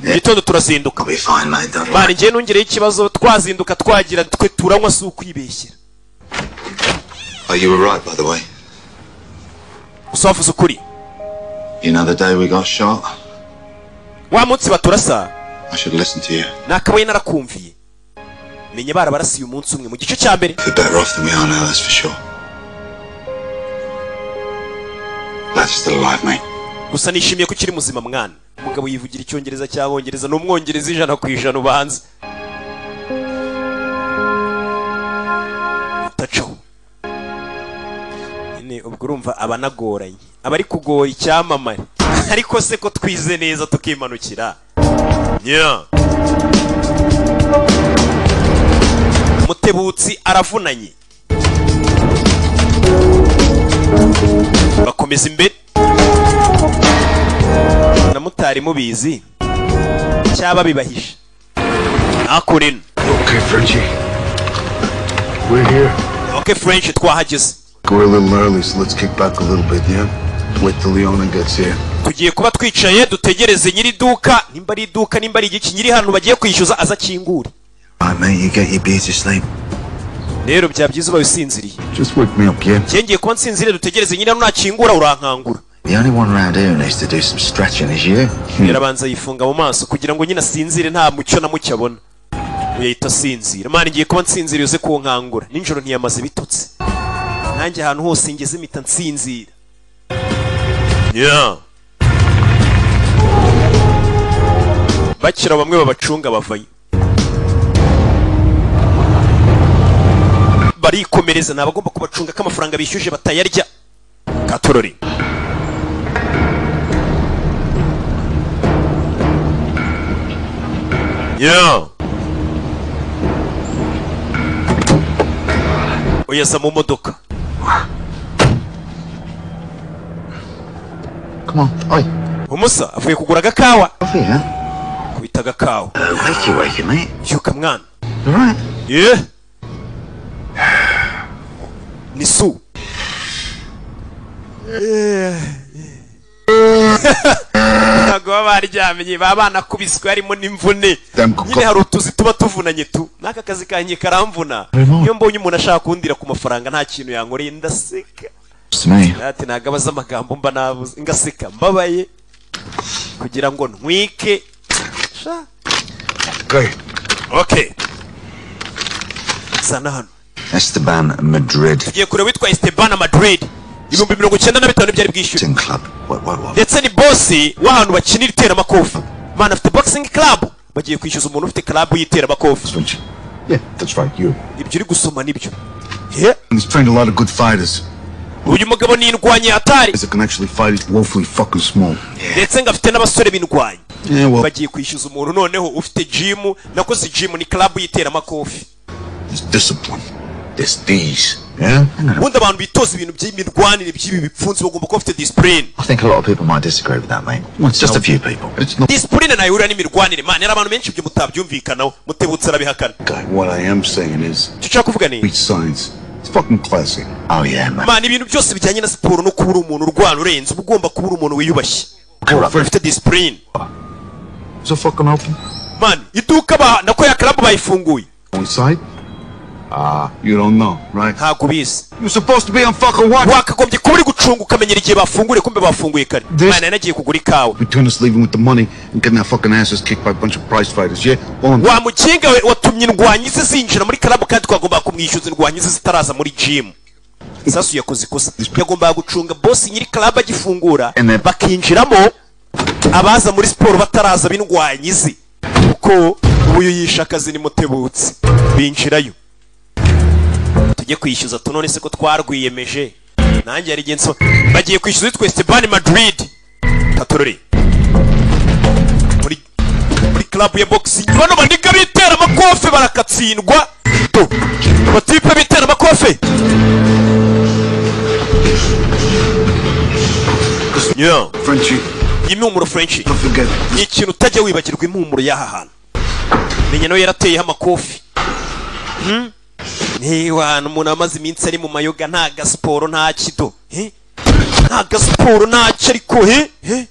gitondo turazinduka. I'll be fine, mate. Don't worry. Bari ngiye nongereho ikibazo, twazinduka twagira twe turanywa, si ukwibeshyera. Oh, you were right, by the way. Gusa wavuze ukuri. You know the day we got shot? Wa munsi baturasa. I should listen to you. Nakabaye narakumviye. Menye barabarasiye umunsi umwe mu gice cya mbere. We're better off than we are now, that's for sure. Glad you're still alive, mate. Gusa nishimiye ko ukiri muzima, mwana. Umugabo yivugira icyongereza cy'abongereza, ni umwongereza 100% ubanza utacaho nyine. Ubwo urumva abanagoranye, abari kugora icyamamare, ariko se ko twize neza tukimanukira nya. Mutebutsi aravunanye, bakomeza imbere na mutari mubizi cyaba bibahisha akurino. Okay, Frenchie. We're here. Okay French, twahageze. We're a little early, so let's kick back a little bit, yeah? Wait till the owner gets here. Tugiye kuba twicaye dutegereze nyiri iduka, nimba ari iduka, nimba ari igiki, nyiri hano bagiye kwishyuza aza akingure. Right, mate, you get your beauty sleep. Rero byaba byiza ubaye usinziriye. Just wake me up, yeah? Njye ngiye kuba nsinziriye, dutegereze nyiri hano nakingura urankangura. The only one round here who needs to do some stretching is you. Yarabanza yifunga mu maso kugira ngo nyine asinzire, nta mucyo na mucyo abona. Uyahita asinzira. Mani ngiye kuba nsinziriye uze kunkangura. Nijoro ntiyamaze ibitotsi. Nanjye ahantu hose ngeze mpita nsinzira. Yeah. Bakira bamwe babacunga bavayo. Barikomereza, nabagomba kubacunga ko amafaranga bishyuje batayarya. Katorori. Yeah. Oyaza mu modoka. Come on, oi. Umusa avuye kugura agakawa. Coffee, huh? Kubita agakawa. Wakey, wakey, mate. Byuka mwana. You right? Yeah. Ni su. Ntabwo baba baryamye, baba banakubiswe harimo n'imvune. Nyine hari utuzi tuba tuvunanye tu. N'aka kazi kanjye karamvuna. Iyo mbonye umuntu ashaka kundira ku mafaranga nta kintu yankoreye ndaseka. Ati ntabwo abaza amagambo mba nabuze, ngaseka mbabaye kugira ngo ntwike. Sha. Okay. Okay. Sana hano. Esteban Madrid. Tugiye kureba witwa Esteban Madrid. 95,000 byari bwishyura. Club. What? Ndetse ni bosi w'ahantu bakinira iteramakofi. Man afite boxing club. Bagiye kwishyuza umuntu ufite club y'iteramakofi. Yeah, that's right, you. Ibyo uri gusoma nibyo. Yeah. He's trained a lot of good fighters. Uyu mugabo ni indwanyi atari. That can actually fight is woefully fucking small. Ndetse ngafite n'abasore b'indwanyi. Yeah, well. Bagiye kwishyuza umuntu noneho ufite gym, nakoze gym ni club y'iteramakofi. There's discipline. There's these. Yeah? Ubundi abantu bitoza ibintu by'imirwanire by'ibi bipfunsi bagomba kuba bafite discipline. I think a lot of people might disagree with that, mate. What's Just a few people. It's not. Discipline nayo ihurira n'imirwanire. Man, hari abantu benshi ibyo mutabyumvikanaho, mutebutse arabihakana. Okay, what I am saying is, Icyo nshaka kuvuga ni reach science. It's fucking classy. Oh yeah, man. man, ibintu byose bijyanye na siporo no kuba uri umuntu urwana urenze, uba ugomba kuba uri umuntu wiyubashye. Ufite discipline. Is it fucking open? Man, iduka ba nako ya club bayifunguye. Inside? Ah, you don't know, right? Ntabwo ubizi. You're supposed to be on fucking watch. Wakagombye kuba uri gucunga ukamenyera igihe bafunguriye, kumbe bafunguye kare. This- Man, nagiye kugura ikawa. Between us leaving with the money and getting our fucking asses kicked by a bunch of prize fighters, yeah? All I'm Wa mukinga we watumye indwanyi ze zinjira muri club kandi twagombaga kumwishyuza indwanyi ze zitaraza muri gym. Sasu yakoze ikosa. Yagombaga gucunga boss nyiri club agifungura, bakinjiramo abaza muri siporo bataraza b'indwanyi ze. Kuko uyu yishe akazi ni Mutebutsi. Binjirayo. Tujye kwishyuza tunone se ko twarwiyemeje. Nanjye yari genso bagiye kwishyuza witwa Esteban Madrid. Katorori. Muri club ya boxing bano bandiga bitera amakofe barakatsindwa. Tu. Batipe bitera amakofe. Yeah. Frenchie, Impumuro Frenchie. don't forget. Ni ikintu utajya wibagirwa impumuro y'aha hantu. Menya nawe yarateyeho amakofi. Niba umuntu amaze iminsi ari mu mayoga, nta gasiporo, nta kido, eh? Nta gasiporo, ntacyo, ariko he he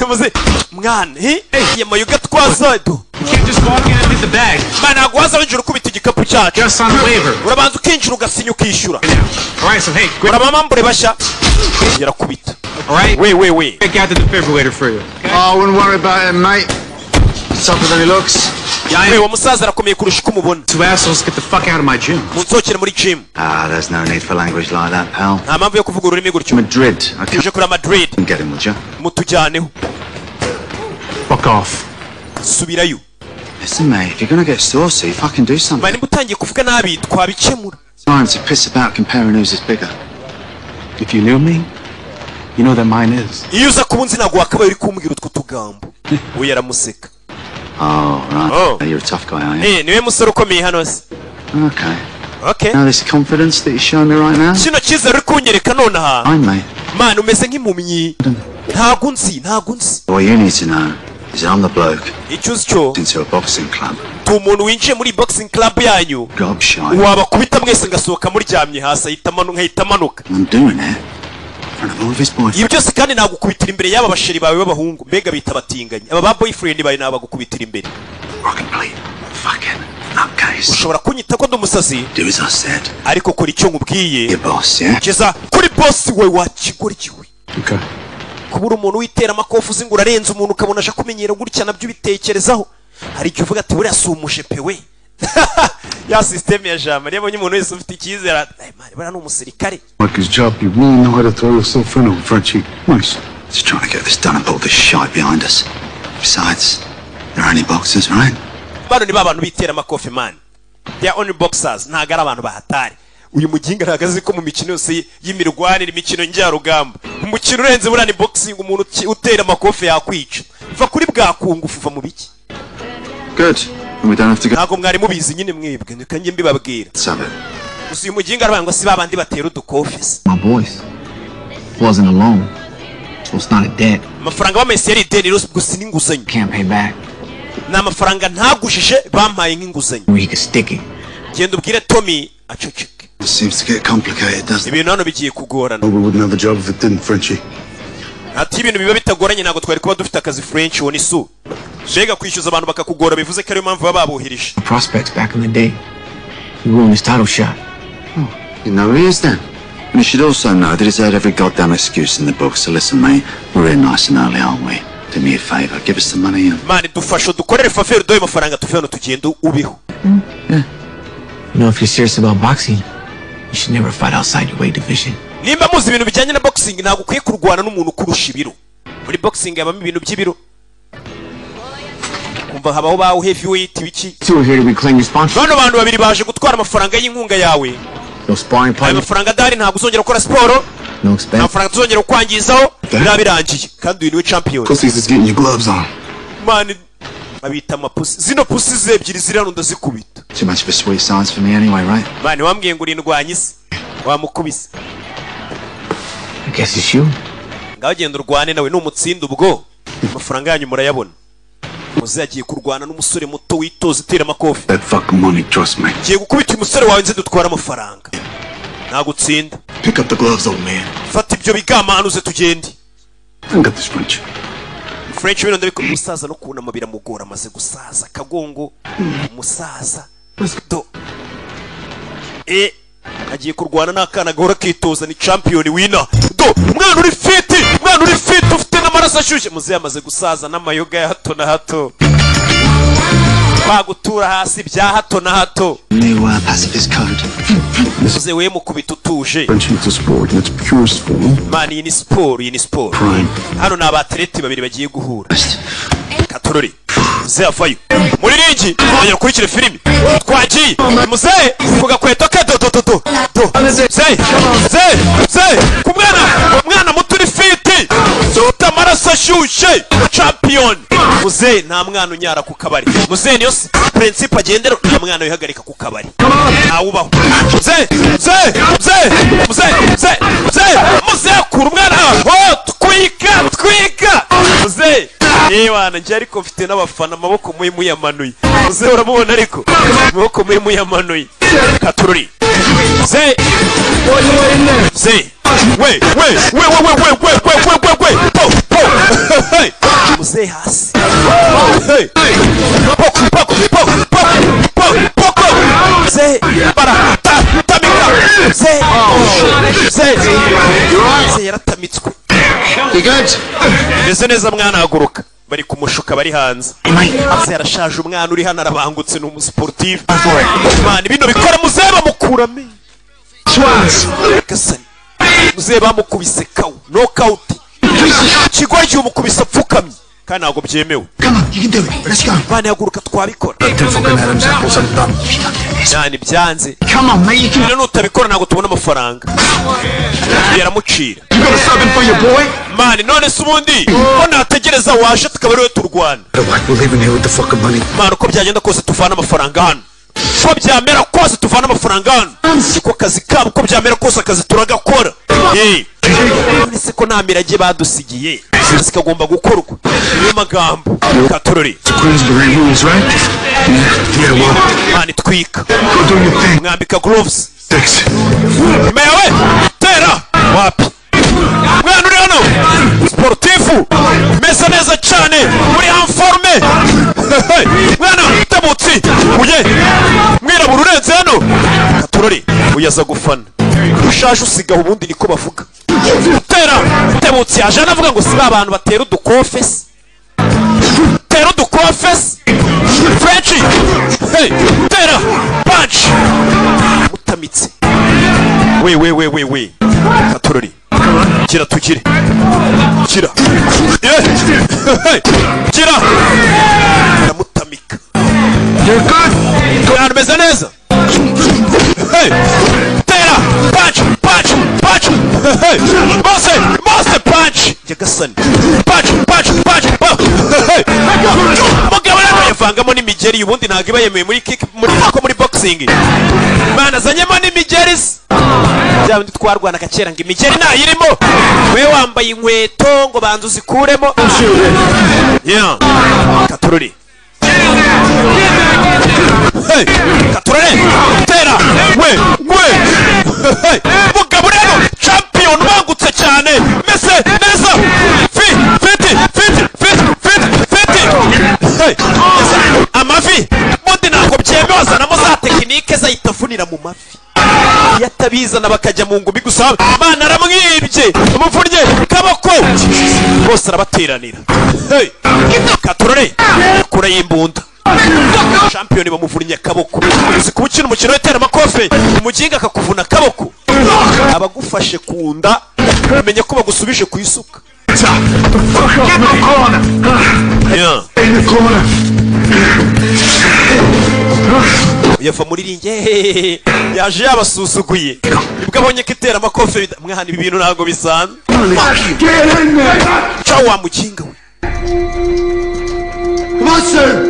muze mwana, he iya mayoga twaza do. You can't just walk in and get the bag. Man, ntabwo waza winjira ukubita igikapu cyacu. Just sign a waiver. Urabanza ukinjira, ugasinya, ukishyura. All right, so hey, quick. Urabamambure bashya yarakubita. All right? We we we. Break out the defibrillator for you. Oh, I wouldn't worry about him, mate. He's tougher than he looks. We, uwo musaza arakomeye kurusha uko umubona. Two assholes, get the fuck out of my gym. Munsohokere muri gym. Ah, there's no need for language like that, pal. Nta mpamvu yo kuvuga ururimi gutyo. Madrid. I Tuje kuri Madrid. can't get him, would you? Mutujyaneho. Fuck off. Subirayo. Listen, mate, if you're gonna get saucy, fucking do something. Man, nimba utangiye kuvuga nabi, twabikemura. Time to piss about comparing whose is bigger. If you knew me, you know that mine is. Iyo uza kuba unzi, ntabwo wakabaye uri kumbwira utwo tugambo. We yaramuseka. Oh, right. Oh. You're a tough guy, aren't you? Eh, niwe musore ukomeye hano se? Okay. Okay. Now, this confidence that you're showing me right now? Kino cyizere uri kunyereka nonaha? I'm, mate. Man, umeze nk'impumyi, ntago unzi, ntago unzi. What you need to know is that I'm the bloke Icyo uzi cyo, into a boxing club. ndi umuntu winjiye muri boxing club yanyu, Gobshite. wabakubita mwese ngasohoka muryamye hasi, ahita nkahita amanuka. I'm doing it in front of all of his boyfriends. Ibi byose kandi nagukubitira imbere y'aba basheri bawe b'abahungu, mbega bita abatinganyi, aba ba boyfriend bawe, nabagukubitira imbere. We're complete fucking nutcase. Ushobora kunyita ko ndi umusazi, Do as I said. ariko kora icyo nkubwiye. Your boss, yeah? Keza kuri boss we wa kigoryi we. Okay. Kubura umuntu witera amakofu, uzi ngo urarenze umuntu, ukabona aje kumenyera gutya, nabyo ubitekerezaho, hari igihe uvuga ati buriya si umushepe we, ya système ya jambo. Niyo abonye umuntu wese ufite icyizere ati, "Eh, man, buriya ni umusirikare." Like his job, you really know how to throw yourself in on Frenchie. Nice. Just trying to get this done and put this shite behind us. Besides, they're only boxers, right? Bano ni ba bantu bitera amakofi, man, they are only boxers, ntabwo ari abantu bahatari. Uyu muginga ntabwo azi ko mu mikino yose y'imirwanire, imikino njyarugamba, umukino urenze buriya ni boxing. Umuntu utera amakofi yakwica. Va kuri bwa kungufu, va mu biki. Good. And we don't have to go. Ntabwo mwari mubizi nyine mwebwe, reka njye mbibabwira. Let's have it. Gusa uyu muginga aravuga ngo si babandi batera udukofi se. My voice wasn't a loan, so it's not a debt. Amafaranga bamese yari ideni rero, gusa n'inguzanyo. Can't pay back. Ni amafaranga ntagujije, bampaye nk'inguzanyo. Where he could stick it. Genda ubwire Tommy aceceke. It seems to get complicated, doesn't it? Ibintu hano bigiye kugorana. We wouldn't have a job if it didn't, Frenchie. Ati ibintu biba bitagoranye, ntabwo twari kuba dufite akazi, French. Uwo ni su mbega kwishyuza abantu bakakugora, bivuze ko ariyo mpamvu baba babohereje. Prospects back in the day. He ruined his title shot. You know who he is then. And you should also know that he's had every goddamn excuse in the book. So listen, mate, we're here nice and early, aren't we? Do me a favour, give us the money and Man, dufashe, dukorere faveur, duhe amafaranga, tuve hano tugende, ubiho. You know, if you're serious about boxing, you should never fight outside your weight division. Nimba muzi ibintu bijyanye na boxing, ntabwo ukwiye kurwana n'umuntu ukurusha ibiro. Muri boxing habamo ibintu by'ibiro, kumva habaho ba heavyweight, biki. Two are here to reclaim your sponsor. Bano bantu babiri baje gutwara amafaranga y'inkunga yawe. No sparring Ayo partner, mafaranga adahari, ntabwo uzongera gukora siporo. no expense. Nta mafaranga tuzongera kukwangizaho, biraba birangiye, kandi uyu niwe champion. Pussies is getting your gloves on. Man, babita amapusi, zino pusi ze ebyiri ziri hano ndazikubita. Too much of a sweet science for me anyway, right? Man, wambwiye ngo urindwanye isi, wamukubise. I guess it's you. Ngaho genda urwane nawe, numutsinda ubwo amafaranga yanyu murayabona. Muze yagiye kurwana n'umusore muto witoza itera amakofi. That fucking money, trust me. Ngiye gukubita uyu musore wawe, nze dutware amafaranga, nagutsinda. Pick up the gloves, old man. Fata ibyo bigamano uze tugende. I got this, French. French, bino ndabikora. Umusaza no kunama biramugora, amaze gusaza akagongo umusaza do. E agiye kurwana n'akana gahora kitoza, ni champion wina do, umwana uri fit, umwana uri fit, ufite n'amaraso ashyushye. Muzehe amaze gusaza n'amayoga ya hato na hato, bagutura hasi bya hato na hato. New pacifist code. Muzehe we, mukubita utuje. French, it's a sport in its purest form. Man, iyi ni siporo, iyi ni siporo. Prime. Hano ni abatereti babiri bagiye guhura, katorori. Muzehe avayo muri ring, ongera ukurikire filimi. Twagiye muzehe ku gakweto ke, do do do do do, muzehe, muzehe, muzehe ku mwana, umwana muto uri fit, ufite amaraso ashyushye, champion. Muzehe nta mwana unyara ku kabari, muzehe niyo principe agendera, nta mwana wihagarika ku kabari, ntawubaho. Muzehe, muzehe, muzehe, muzehe, muzehe, muzehe, muzehe akura umwana, ho twika twika muzehe. Ewana, njye ariko mfite n'abafana. Amaboko muye muyamanuye. Muzehe uramubona, ariko amaboko muye muyamanuye. Katururi ze ze we we we we we we we we we we po po. Hey! Muzehe hasi. Hey! Poko poko poko poko poko poko. Ze bara ta tamika ze ze ze yaratamitswe. Meze neza mwana, haguruka. Bari kumushuka bari hanze. Ase yarashaje, umwana uri hano arabangutse, ni umusportif. Man, bino bikora. Muzehe bamukura amenyo. Gasani, muzehe bamukubise kawu, knockout. Ikigoryi umukubise apfukamye, kandi ntabwo byemewe. Come on, you can do it. Let's go. Mwana, haguruka, twabikora. Ten fucking Adam's apples, I'm done. Cyane byanze. Come on, mate, you can. Rero nutabikora ntabwo tubona amafaranga. Yaramucira. You got a sub for your boy? Man, none se ubundi ko nategereza waje tukaba ariwe turwana? We're leaving here with the fucking money. Man, uko byagenda kose tuvana amafaranga hano. Uko byamera kose tuvana amafaranga hano. Siko kazi kabo, uko byamera kose akazi turagakora. Eh, none se ko nta mirage badusigiye, akazi kagomba gukorwa, niyo magambo katorori. It's Queensbury rules, right? Yeah, well, Man, twika. Go do your thing. Mwambika gloves. Six. Nyuma yawe tera wapi. Mwana uri hano sportifu, meze neza cyane, muri en forme. Mwana tabutsi uye mwirabura urenze hano katorori, uyaza gufana ushaje usigaho ubundi, niko bavuga. Tera tebutsi yaje anavuga ngo si ba bantu batera udukofe se, tera udukofe se. French, hey, tera punch, mutamitse we we we we we. Katorori kira tugire kira. Eh, hey, kira aramutamika. You're good. Mwana umeze neza. Hey, tera punch punch punch. Hey, bose bose punch. Nyagasani, punch punch punch. Hey, mugabo rero yavangamo n'imigeri. Ubundi ntabwo iba yemewe muri kick, muri ko muri boxing. Mana, azanyemo n'imigeri se. Bya bindi twarwanaga kera ngo imigeri ntayirimo, we wambaye inkweto ngo banza uzikuremo. Yeah, katururi. Hey, katurore tera we we. Hey, mugabo rero champion ubangutse cyane, mese neza, fi fiti fiti fiti fiti fiti. Hey, amavi ubundi ntabwo byemewe, azanamo za tekinike zahita avunira mu mavi. Iyo atabizana bakajya mu ngumi gusa. Mana, aramwibye, umuvunnye kaboko, bose arabateranira. Hey, katurore kura y'imbunda. Champion bamuvunnye akaboko. Uzi kuba ukina umukino w'iteramakofe, umuginga akakuvuna akaboko, abagufashe ku nda, umenye ko bagusubije ku isuka. Get in the corner. Yeah. In the corner. Yava muri ring hehehe, yaje yabasuzuguye, nibwo abonye ko iteramakofe mwana, ibi bintu ntabwo bisanzwe. Get in there. Ca wa mukinga we. Come on, sir.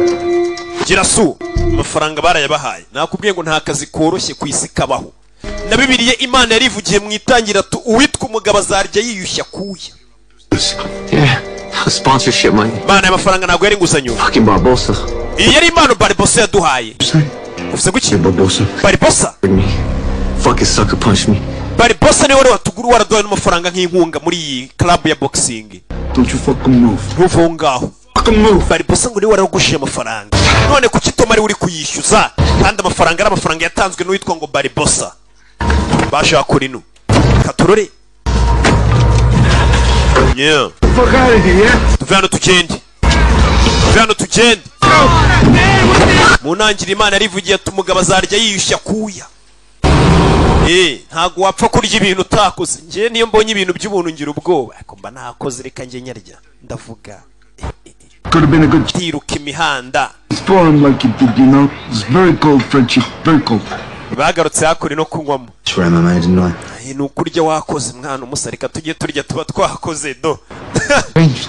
Gira su amafaranga barayabahaye. Nakubwiye ngo nta kazi koroshye ku isi kabaho. Na Bibiliya Imana yarivugiye mu itangira tu uwitwa umugabo azarya yiyushya kuya. Yeah, that was sponsorship money. Bana, aya mafaranga ntabwo yari inguzanyo. Fucking Barbosa. Iyi yari impano Barbosa yaduhaye. Uvuze guki? Barbosa. Barbosa. Me. Fucking sucker punched me. Barbosa niwe wari watuguru waraduhaye n'amafaranga nk'inkunga muri iyi club ya boxing. Don't you fucking move. Ntuve aho ngaho. Fucking move. Barbosa ngo niwe waragushije amafaranga, none kuki Tom ari we uri kuyishyuza kandi amafaranga ari amafaranga yatanzwe n'uwitwa ngo Barbosa? Baje bakora ino katurore. Yeah. Fuck out of here, yeah? Tuve hano tugende, tuve hano tugende. Mu ntangiriro Imana yarivugiye ati umugabo azarya yiyushya kuya. Eh, ntabwo wapfa kurya ibintu utakoze. Njye niyo mbonye ibintu by'ubuntu ngira ubwoba, ariko mba nakoze, reka njye nyarya ndavuga. Could have been a good Tiruka imihanda. for him like you did, you know. It's very cold, Frenchie. Very cold. Bagarutse hakuri no kunywamo. Swear MMA, didn't I? Eh, ni ukurya wakoze mwana umusa, reka tujye turya tuba twakoze do. Changed.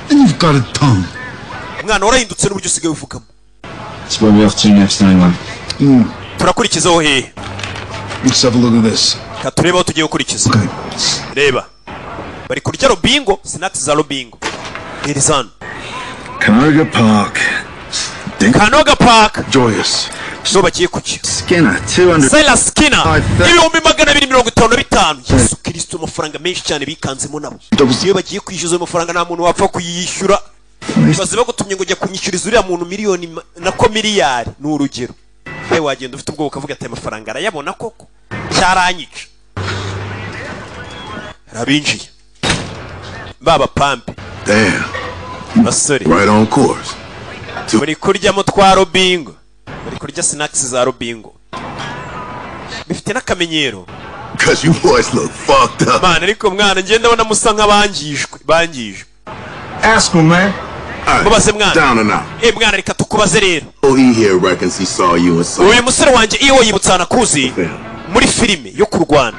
And you've got a tongue. Mwana, warahindutse n'uburyo usigaye uvugamo. It's where we off to next anyway. Turakurikizaho hehe? Let's have a look at this. Ka turebe aho tugiye gukurikiza. Okay. Reba, bari kurya robingo, snacks za robingo. Hereza hano. Canoga Park. Canoga Park. Joyous. No bagiye kuki Skinner, 200. Silas Skinner 255,000. Yesu Kristo, amafaranga menshi cyane bikanzemo nabo. Iyo bagiye kwishyuza ayo mafaranga nta muntu wapfa kuyishyura. Baze bagutumye ngo jya kunyishyuriza uriya muntu miliyoni nako miliyari ni urugero. Nawe wagenda ufite ubwoba ukavuga ati amafaranga arayabona koko cyaranyica. Arabinjiye baba pampe. Damn. Basore. Right on course. Muri kuryamo twa Robingo. Muri kurya snacks za Robingo. Bifite n'akamenyero. Cause you boys look fucked up. Man, ariko mwana ngenda ndabona musa nk'abangijwe, bangijwe. Ask him, man. Mubaze mwana. Down and out. Eh mwana reka tukubaze rero. Oh, he here reckons he saw you and saw. Uyu musore wanjye iyo yibutsa nakuzi muri filime yo kurwana.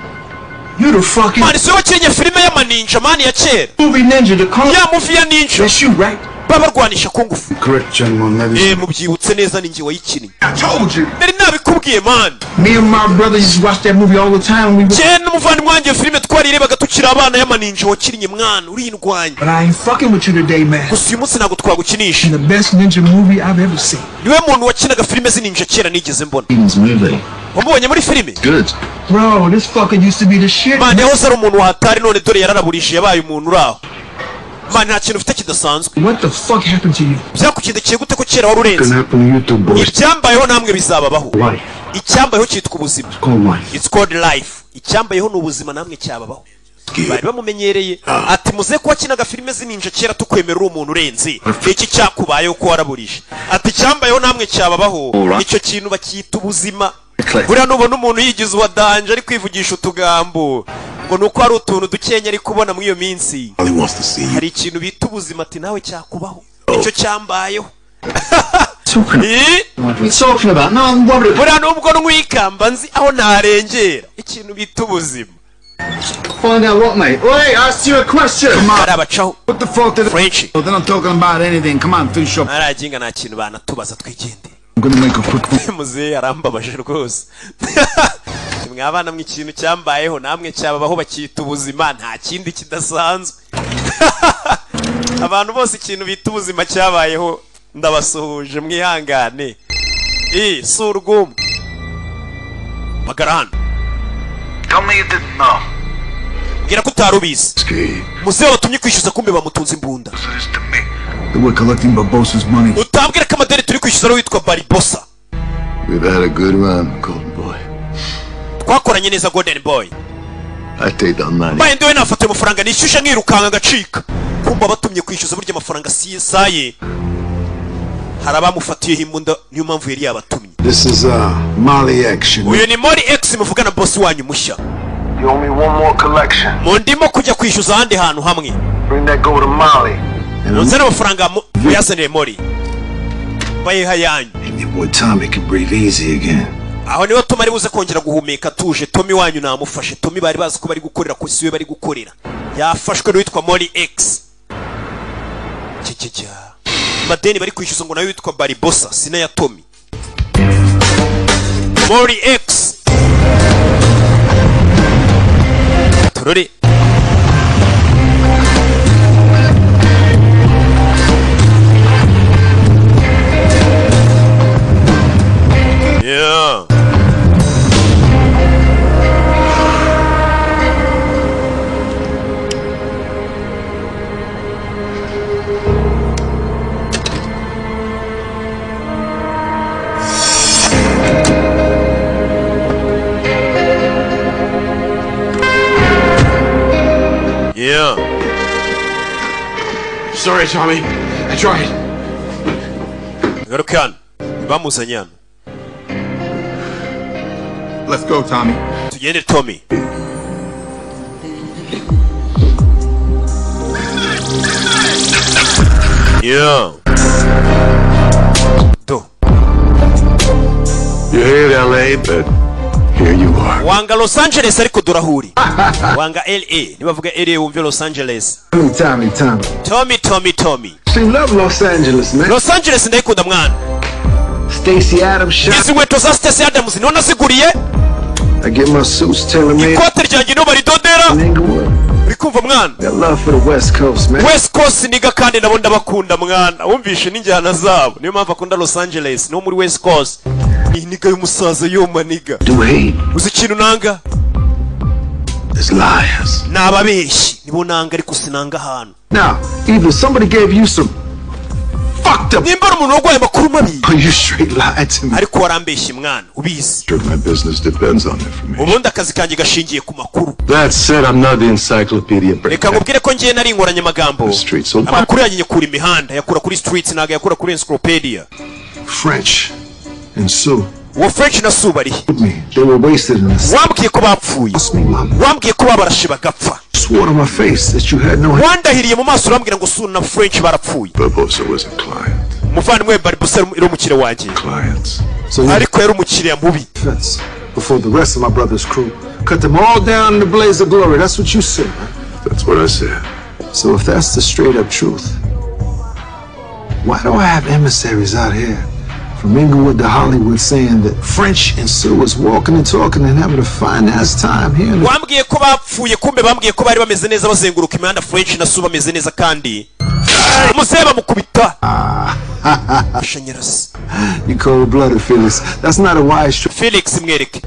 You the fucking Man, si wakinye filime y'amaninja man ya kera. Movie ninja, the car. Ya movie ya ninja. That's you, right? Babarwanisha ku ngufu. Correct, gentlemen. That is. Eh mubyibutse neza ninjye wayikinnye. I told you. Nari nabikubwiye man. Me and my brother used to watch that movie all the time. We Jye n'umuvandimwe wanjye filime twarirebaga tukiri abana y'amaninja wakinnye mwana urindwanya. But I ain't fucking with you today, man. Gusa uyu munsi ntabwo twagukinisha. The best ninja movie I've ever seen. Niwe muntu wakinaga filime z'ininja kera nigeze mbona. Movie. Wamubonye muri filime? Good. Bro, this fucker used to be the shit. Man, yahoze ari umuntu wahatari none dore yararaburije yabaye umuntu uraho. Man, nta kintu ufite kidasanzwe. What the fuck happened to you? Byakugendekeye gute ko kera wari urenze? Icyambayeho namwe bizababaho. Icyambayeho cyitwa ubuzima. It's called life. Icyambayeho ni ubuzima namwe cyababaho. Bari bamumenyereye ati muze ko wakinaga filime z'ininja kera tukwemera uri umuntu urenze. Iki cyakubayeho ko waraburije. Ati icyambayeho namwe cyababaho. Icyo kintu bakita ubuzima. Buriya nubona umuntu yigize uwa danje ari kwivugisha utugambo ngo nuko hari utuntu dukenya ari kubona muri iyo minsi. Hari ikintu bita ubuzima ati nawe cyakubaho. Icyo cyambayeho. Buriya nubwo nwikamba nzi aho ntarengera. Ikintu bita ubuzima. Find out what, mate? Wait, I asked you a question. Come on. Arabacaho. What the fuck did French. They're not talking about anything. Come on, finish up. Araginga nta kintu banatubaza twigende. I'm gonna make a quick Muzehe arambabaje rwose. Mwabana mwe ikintu cyambayeho namwe cyababaho bakita ubuzima nta kindi kidasanzwe. Abantu bose ikintu bita ubuzima cyabayeho ndabasuhuje mwihangane. Si urwumwe. Magara hano. Tell me you didn't know. Mbwira ko utari ubizi. Muzehe watumye kwishyuza kumbe bamutunze imbunda. We're collecting Barbosa's money. Utambwira ko amadeni turi kwishyuza ari witwa Barbosa. We've had a good run, Golden Boy. Twakoranye neza Golden Boy. I take that money. Mbaye ndiwe nafata amafaranga nishyusha nkirukanka agacika. Kumba batumye kwishyuza burya amafaranga si saye. Hari abamufatiyeho imbunda niyo mpamvu yari yabatumye. This is Molly Action. Uyu ni Molly X muvugana boss wanyu mushya. You owe me one more collection. Mu ndimo kujya kwishyuza ahandi hantu hamwe. Bring that go to Molly. Munzane amafaranga muyazanire Molly. Bayiha yanyu. And your boy Tommy can breathe easy again. Aho niho Tom ari buze kongera guhumeka tuje. Tommy wanyu namufashe. Tommy bari bazi ko bari gukorera ku siwe bari gukorera. Yafashwe n'uwitwa Molly X. Cececya. Madeni bari kwishyuza ngo nawe witwa Barbosa sina ya Tommy. Molly X. Turore. Yeah. Yeah. Sorry, Tommy. I tried. Garuka hano. Bamuzanye hano. Let's go, Tommy. Tugende Tommy. Yeah. Do. You hate LA, but here you are. Wanga Los Angeles ariko durahuri. Wanga LA. Nibavuga LA wumve Los Angeles. Tommy, Tommy, Tommy. Tommy, Tommy, Tommy. She love Los Angeles, man. Los Angeles ndayikunda mwana. Stacy Adams shop. Izi nkweto za Stacy Adams niho naziguriye. I get my suits tailor made. Ikote ryanjye niho baridodera. Kumva mwana. Got love for the West Coast, man. West Coast nigga, kandi nabo ndabakunda mwana. Wumvishe n'injyana zabo, niyo mpamvu akunda Los Angeles no muri West Coast. Ni nigga y'umusaza yo ma nigga. Do hate Uzi ikintu nanga? is liars. Ni ababeshyi nibo nanga, ariko sinanga ahantu. Now, either somebody gave you some fucked up Nimba ari umuntu warwaye amakuru mabi, or you straight lied to me. ariko warambeshye mwana, ubizi. Sure, my business depends on information. Ubundi akazi kanjye gashingiye ku makuru. That said, I'm not the Encyclopedia Reka nkubwire ko ngiye nari inkoranyamagambo. Street, so Amakuru yanjye nyakura imihanda, yakura kuri streets, ntabwo yakura kuri encyclopedia. French and Sue. Uwo French na Sue barihe? Me. They were wasted in the Wambwiye ko bapfuye, wambwiye ko babarashe bagapfa. Swore to my face that you had no Wandahiriye mu maso, urambwira ngo Sue na French barapfuye. Barbosa was a client. Umuvandimwe Barbosa yari umukiriya wanjye. Clients. So you Ariko yari umukiriya mubi. defense before the rest of my brother's crew. Cut them all down in the blaze of glory. That's what you said, right? That's what I said. So if that's the straight up truth, why do I have emissaries out here from Inglewood to Hollywood saying that French and Sue was walking and talking and having a fine ass time here in the Wambwiye ko bapfuye, kumbe bambwiye ko bari bameze neza, bazenguruka imihanda, French na Sue bameze neza, kandi umuzehe bamukubita amashanyarazi. You cold blooded, Felix. That's not a wise choice. Felix, mwereke,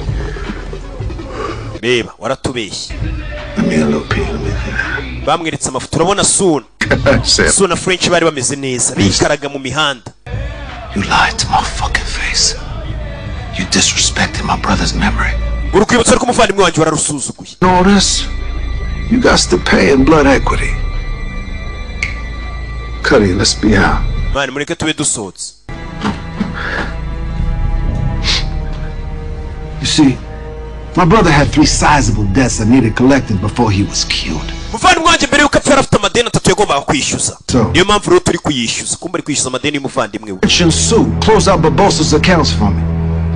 reba, waratubeshye. Let me a little pee. Let me. Bamweretse amafoto, urabona Sue Sam. Sue na French bari bameze neza, bikaraga mu mihanda. You lied to my fucking face. You disrespected my brother's memory. Urwibutso rw'umuvandimwe wanjye wararusuzuguye. All this, you got to pay in blood equity. Cuddy, let's be out. Mani, mureke tube dusohotse. You see, my brother had three sizable debts that needed collected before he was killed. Umuvandimwe wanjye mbere yuko apfa yari afite amadeni atatu yagombaga kwishyuza. So- Niyo mpamvu rero turi kuyishyuza. Kumba ari kwishyuza amadeni y'umuvandimwe we. French and Sue, close out Barbosa's accounts for me.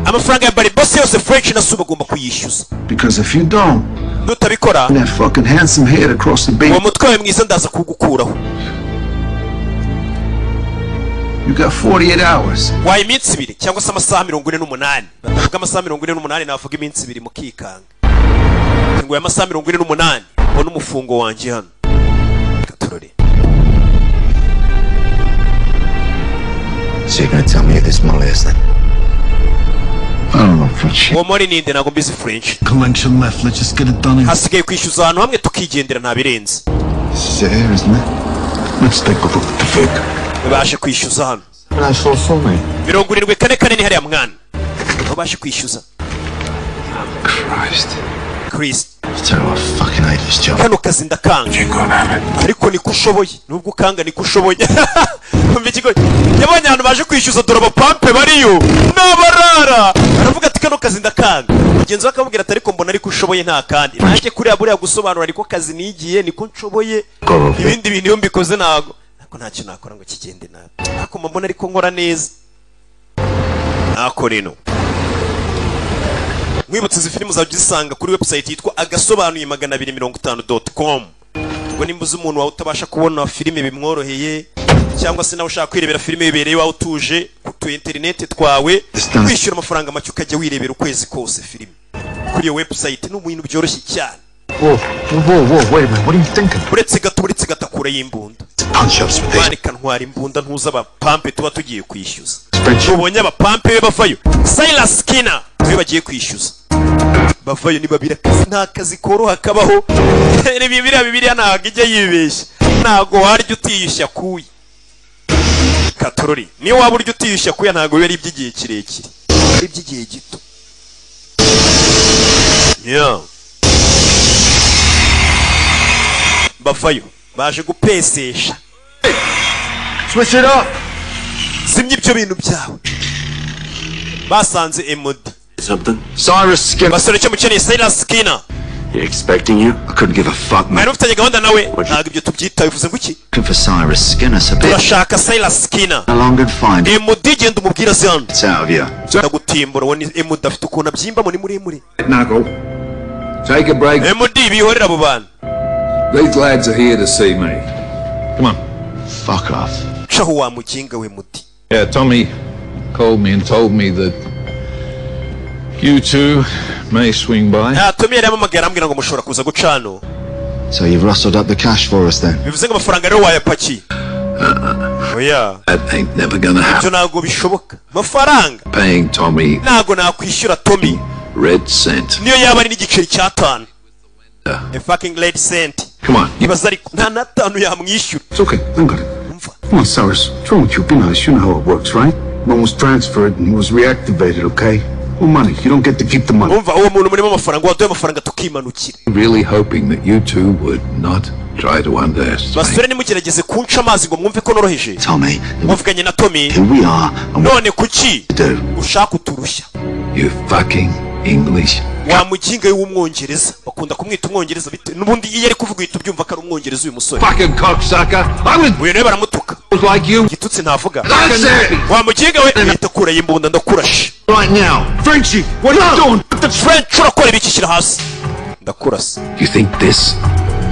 Amafaranga ya Barbosa yose French na Sue bagomba kuyishyuza. Because if you don't, Nutabikora, that fucking handsome head across the uwo bay, mutwe wawe mwiza ndaza kuwugukuraho. You got 48 hours. Waye iminsi 2 cyangwa se amasaha 48. Batavuga amasaha 48, navuga iminsi 2 mukikanga. Ngo aya masaha 48 mbone umufungo wanjye hano. Katorore. So you're gonna tell me who this Molly is then? I don't know French. Uwo Molly ninde? Ntabwo mbizi French. Collection left. Let's just get it done. Hasigaye kwishyuza ahantu hamwe tukigendera, nta birenze. This is it here, isn't it? Let's take a look at the fig. Babashe kwishyuza hano. 944, mate. 74 44 ni hariya mwana, babashe kwishyuza. Christ. Chris. Tell you what, I fucking hate this job. Kano kazi ndakanga, ariko niko ushoboye. Nubwo ukanga niko ushoboye. Umva ikigo yabonye ahantu baje kwishyuza, dore abapampe bariyo n'abarara. Aravuga ati: "Kano kazi ndakanga." Mugenzi we akamubwira ati: "Ariko mbona ariko ushoboye, nta kandi nanjye kuriya buriya gusobanura niko kazi nigiye, niko nshoboye. Ibindi bintu iyo mbikoze ntago ariko ntacyo nakora ngo kigende nabi, ariko mbona ariko nkora neza." Ntako rero nkwibutsa, izi filime uzajya uzisanga kuri website yitwa agasobanuye250.com. Ubwo nimba uzi umuntu wawe utabasha kubona filime bimworoheye, cyangwa se nawe ushaka kwirebera filime bibereye iwawe utuje ku tu interineti twawe, wishyura amafaranga make ukajya wirebera ukwezi kose filime kuri iyo website, ni ibintu byoroshye cyane. Whoa, whoa, whoa, wait a minute. What are you thinking? Uretse gato, uretse gato, akurayo imbunda. Punch ups with this. Bareka ntwara imbunda, ntuza abapampe tuba tugiye kwishyuza. Tubonye abapampe be bavayo, Silas Skinner niwe bagiye kwishyuza. Bavayo ni babiri. Akazi nta kazi koroha kabaho. Biriya Bibiliya ntabwo ijya yibeshya, ntabwo warya utiyushya kuya katorori. Niyo waba urya utiyushya kuya, ntabwo biba ari iby'igihe kirekire, ari iby'igihe gito. Yeah. Bavayo baje gupesesha. Switch it up. Zimya ibyo bintu byawe. Basanze emodi. Something. Cyrus Skinner. Basore, icyo mukeneye, Silas Skinner. He expecting you? I couldn't give a fuck, Mwari mate. mufitanye gahunda nawe? Ntabwo ibyo tubyitaho. Bivuze ngo iki? Looking for Cyrus Skinner, so bitch. Turashaka Silas Skinner. Along and find it. Emodi, genda umubwira azi hano. It's out of here. Ndagutimbura. Uwo ni emodi, afite ukuntu abyimbamo, ni muremure. Knuckle. Take a break. Emodi, bihorera abo bantu. These lads are here to see me. Come on. Fuck off. Caho wa muginga we mudi. Yeah, Tommy called me and told me that you two may swing by. Tommy yari yampamagaye arambwira ngo mushobora kuza guca hano. So you've rustled up the cash for us then? Bivuze ngo amafaranga rero wayapakiye? Oya. That ain't never gonna Ibyo happen. ntabwo bishoboka, amafaranga. Paying Tommy Ntabwo nakwishyura Tommy red cent. niyo yaba ari n'igiceri cy'atanu, a fucking red cent. Come on. Ibaza ariko, nta n'atanu yamwishyura. It's okay. I got it. Come on, Cyrus. What's wrong with you? Be nice. You know how it works, right? One was transferred and he was reactivated, okay? No money. You don't get to keep the money. Umva, uwo muntu murimo amafaranga, waduye amafaranga tukimanukira. Really hoping that you two would not try to underestimate. Basore, nimugerageze kunca amazi ngo mwumve ko noroheje. Tommy, Wavuganye na Tommy. who we are and what None kuki to do. ushaka uturushya? You fucking English. Wa muginga w'umwongereza, bakunda kumwita umwongereza n'ubundi iyo ari kuvuga uhita ubyumva ko ari umwongereza uyu musore. Fucking cocksucker. I was Uyu nawe baramutuka like you. Igitutsi ntavuga. That's it. Wa muginga we, uhita akurayo imbunda, ndakurashe. Right now. Frenchie, what are you doing? French, urakora ibiki? Shyira hasi, ndakurasa. You think this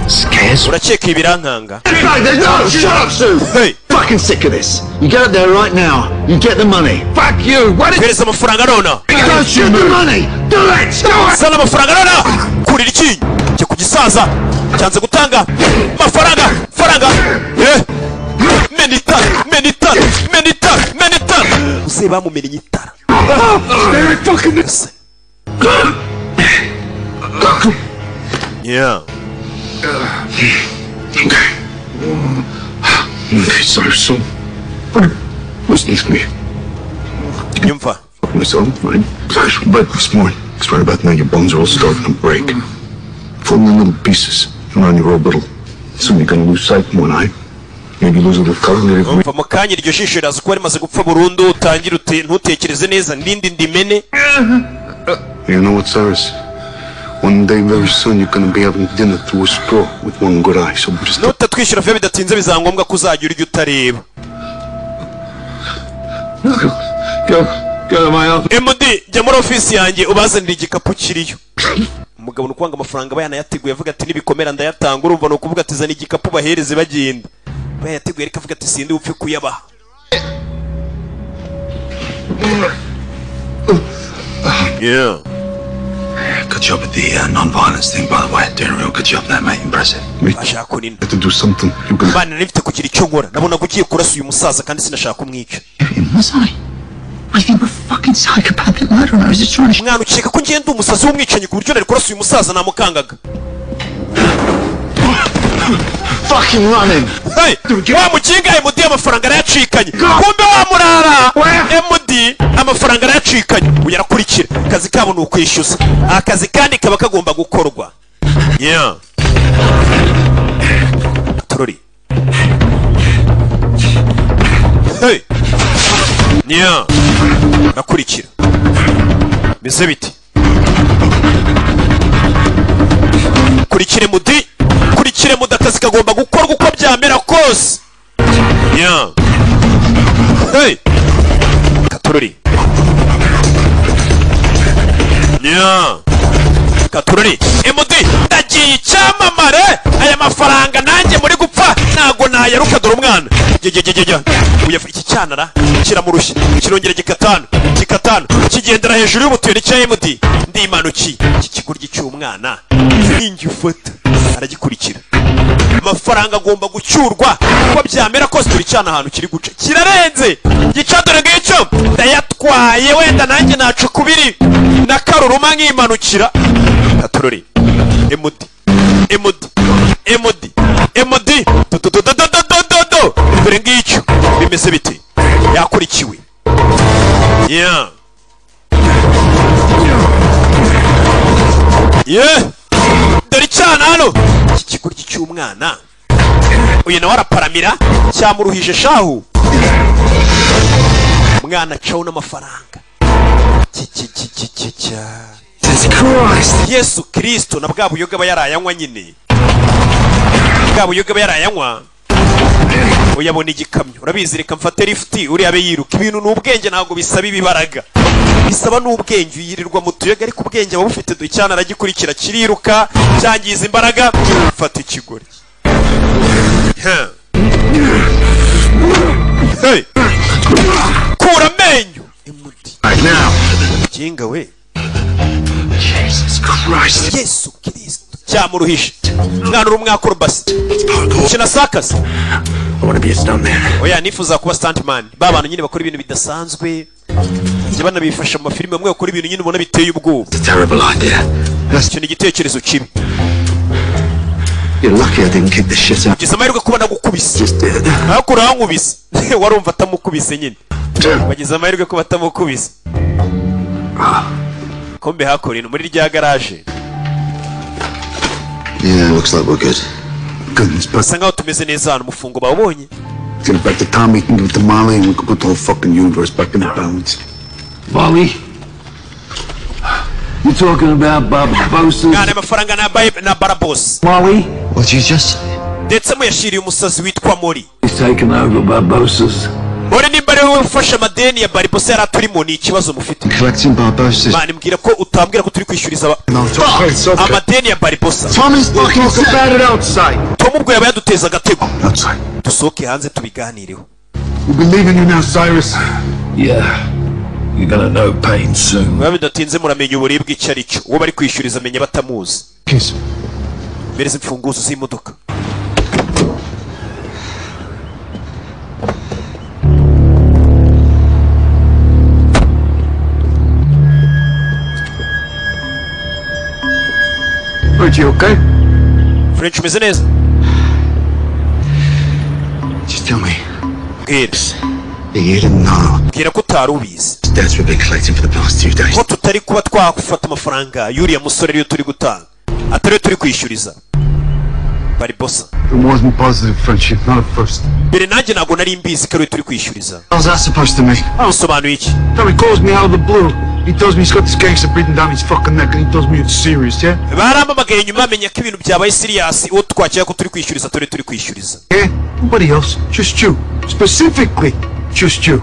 scares me? Urakeka ibi birankanga? No, shut up, Sue! Hey! Fucking sick of this. You get up there right now. You get the money. Fuck you. What did Hereza amafaranga nona. Don't you the money! Do it! Do it! Zana amafaranga nona. Kurira icyinyo cyo ku gisaza cyanze gutanga amafaranga, faranga, eh, mena itara, mena itara, mena itara, mena itara, uze bamumennye itara. Very fucking. Ese. Yeah. Okay. Okay, Cyrus, so. Listen to me. Nyumva. Fuck myself, right? But this morning, because right about now your bones are all starting to break. Falling in little pieces around your orbital. Soon you're gonna lose sight in one eye. Maybe lose a little cognitive Umva, mu kanya iryo jisho riraza kuba rimaze gupfa burundu, utangire ntutekereze neza, n'indi ndimene. You know what, Cyrus? One day, very soon, you're gonna be having dinner through a straw with one good eye. So just Nutatwishyura vuba bidatinze bizaba ngombwa ko uzajya urya utareba. Go, go to my office. MD, jya muri ofisi yanjye ubazanire igikapu kiriyo. Umugabo ni ukuvuga amafaranga aba yanayateguye, avuga ati nibikomera ndayatanga. Urumva ni ukuvuga ati zana igikapu bahereze bagenda, bayateguye, ariko avuga ati sindi bupfe kuyabaha. Yeah. Good job with the non-violence thing, by the way. Doing a real good job there, mate. Impressive. Ashaka kunina. have to do something. You're gonna Bana, nari mfite kugira icyo nkora, nabonaga ugiye kurasa uyu musaza kandi sinashaka kumwica. Was I? I think we're fucking psychopathic murderer. I was just trying to. Mwana, ukeka ko ngenda umusazi w'umwicanyi ku buryo nari kurasa uyu musaza? Namukangaga. Fucking running! Hey, wa mukinga MD amafaranga arayacikanye. Kumbe wa murara MD amafaranga arayacikanye, uyu arakurikira. Akazi kabo ni ukwishyuza, akazi kandi kaba kagomba gukorwa. Yeah, turori. Hey, yeah, arakurikira. Bise biti kurikire mudi, kurikire mudi, akazi kagomba gukorwa uko byamera kose. Yeah, hey, katurori. Yeah, katurori. MD, ndagiye, icyamamare, aya mafaranga nanjye muri gupfa ntago nayaruka. Dore umwana. Jya uya, iki cyanara kiramurushya, kirongera gikatanu gikatanu, kigendera hejuru y'ubutuye n'icya MD. Ndimanukiye iki kigoryi cy'umwana ninjye ufata, aragikurikira. Amafaranga agomba gucyurwa uko byamera kose. Turi cyane ahantu kiri guca kirarenze gica. Dore ngicyo, ndayatwaye, wenda nanjye naca ukubiri na karuruma nkimanukira. Katurori. MD, MD, MD, MD, do do do do do do do do. Dore ngicyo, bimeze biti? Yakurikiwe. Yeah, dore icyana hano, iki kigoryi cy'umwana, uyu nawe araparamira, cyamuruhije shahu. Umwana acaho n'amafaranga. Ki Yesu Kirisito, na bwa buyoga aba yarayanywa nyine, bwa buyoga aba yarayanywa. Uyabona igikamyo, urabizi, reka mfate lifuti uriya abe yiruka. Ibintu ni ubwenge, ntabwo bisaba ibibaraga, bisaba n'ubwenge. Uyirirwa mu tuyoga ariko ubwenge aba bufite. Icyana aragikurikira, kiriruka, cyangiza imbaraga. Fata ikigori. Hey! Kura amenyo Right now. Jinga we. Jesus Christ. Yesu Kirisito. Cyamuruhishe mwana, uri umwakorobasi, ukina circus. I want to be a stuntman. Oya, nifuza kuba stuntman, ba bantu nyine bakora ibintu bidasanzwe, bajya banabifasha mu mafilime, bamwe bakora ibintu nyine ubona biteye ubwoba. It's a terrible idea. Icyo ni igitekerezo kibi. You're lucky I didn't kick the shit out. Ugize amahirwe kuba nagukubise. Just did. Ariko urankubise, warumva atamukubise nyine, bagize amahirwe kuba atamukubise. Kombe hakurino muri rya garaje. Yeah, looks like we're good. Goodness, but Bisa nkaho tumeze neza hano, umufungo bawubonye. get it back to Tommy, can give it to Molly, and we can put the whole fucking universe back in the balance. Molly? You talking about Barbosa? Mwana, amafaranga na Barabos. Molly? What'd you just say? Ndetse muyashyiriye umusazi witwa Mori. He's taken over Barbosa's. Mori nimba ari wowe ufashe amadeni ya Barbosa yari aturimo, ni ikibazo mufite. Collecting Barbosa's. Mwana, mbwira ko utambwira ko turi kwishyuriza No, it's okay, it's okay. amadeni ya Barbosa. Tommy's We'll fucking talk about it outside. Tom ubwo yaba yaduteza agatego. Outside. Dusohoke hanze tubiganireho. We'll be leaving you now, Cyrus. Yeah. You're gonna know pain soon. Biba bidatinze muramenya uburibwe icyo ari cyo. Uwo bari kwishyuriza amenya batamuzi. Kiss. Mbereze imfunguzo z'imodoka. Aren't you okay? French, umeze neza? Just tell me. Mbwira. You didn't know. Mbwira ko utari ubizi. Debts we've been collecting for the past 2 days. Ko tutari kuba twafata amafaranga y'uriya musore ariyo turi gutanga, atariyo turi kwishyuriza Barbosa. It wasn't positive, Frenchie. Not at first. Mbere nanjye ntabwo nari mbizi ko ariyo turi kwishyuriza. How's that supposed to mean? Bisobanuye iki? Tommy calls me out of the blue. He tells me he's got this gangster breathing down his fucking neck, and he tells me it's serious, yeah? Barampamagaye nyuma bamenya ko ibintu byabaye serious, uwo twakira ko turi kwishyuriza turi kwishyuriza. Yeah? Nobody else. Just you. Specifically, just you.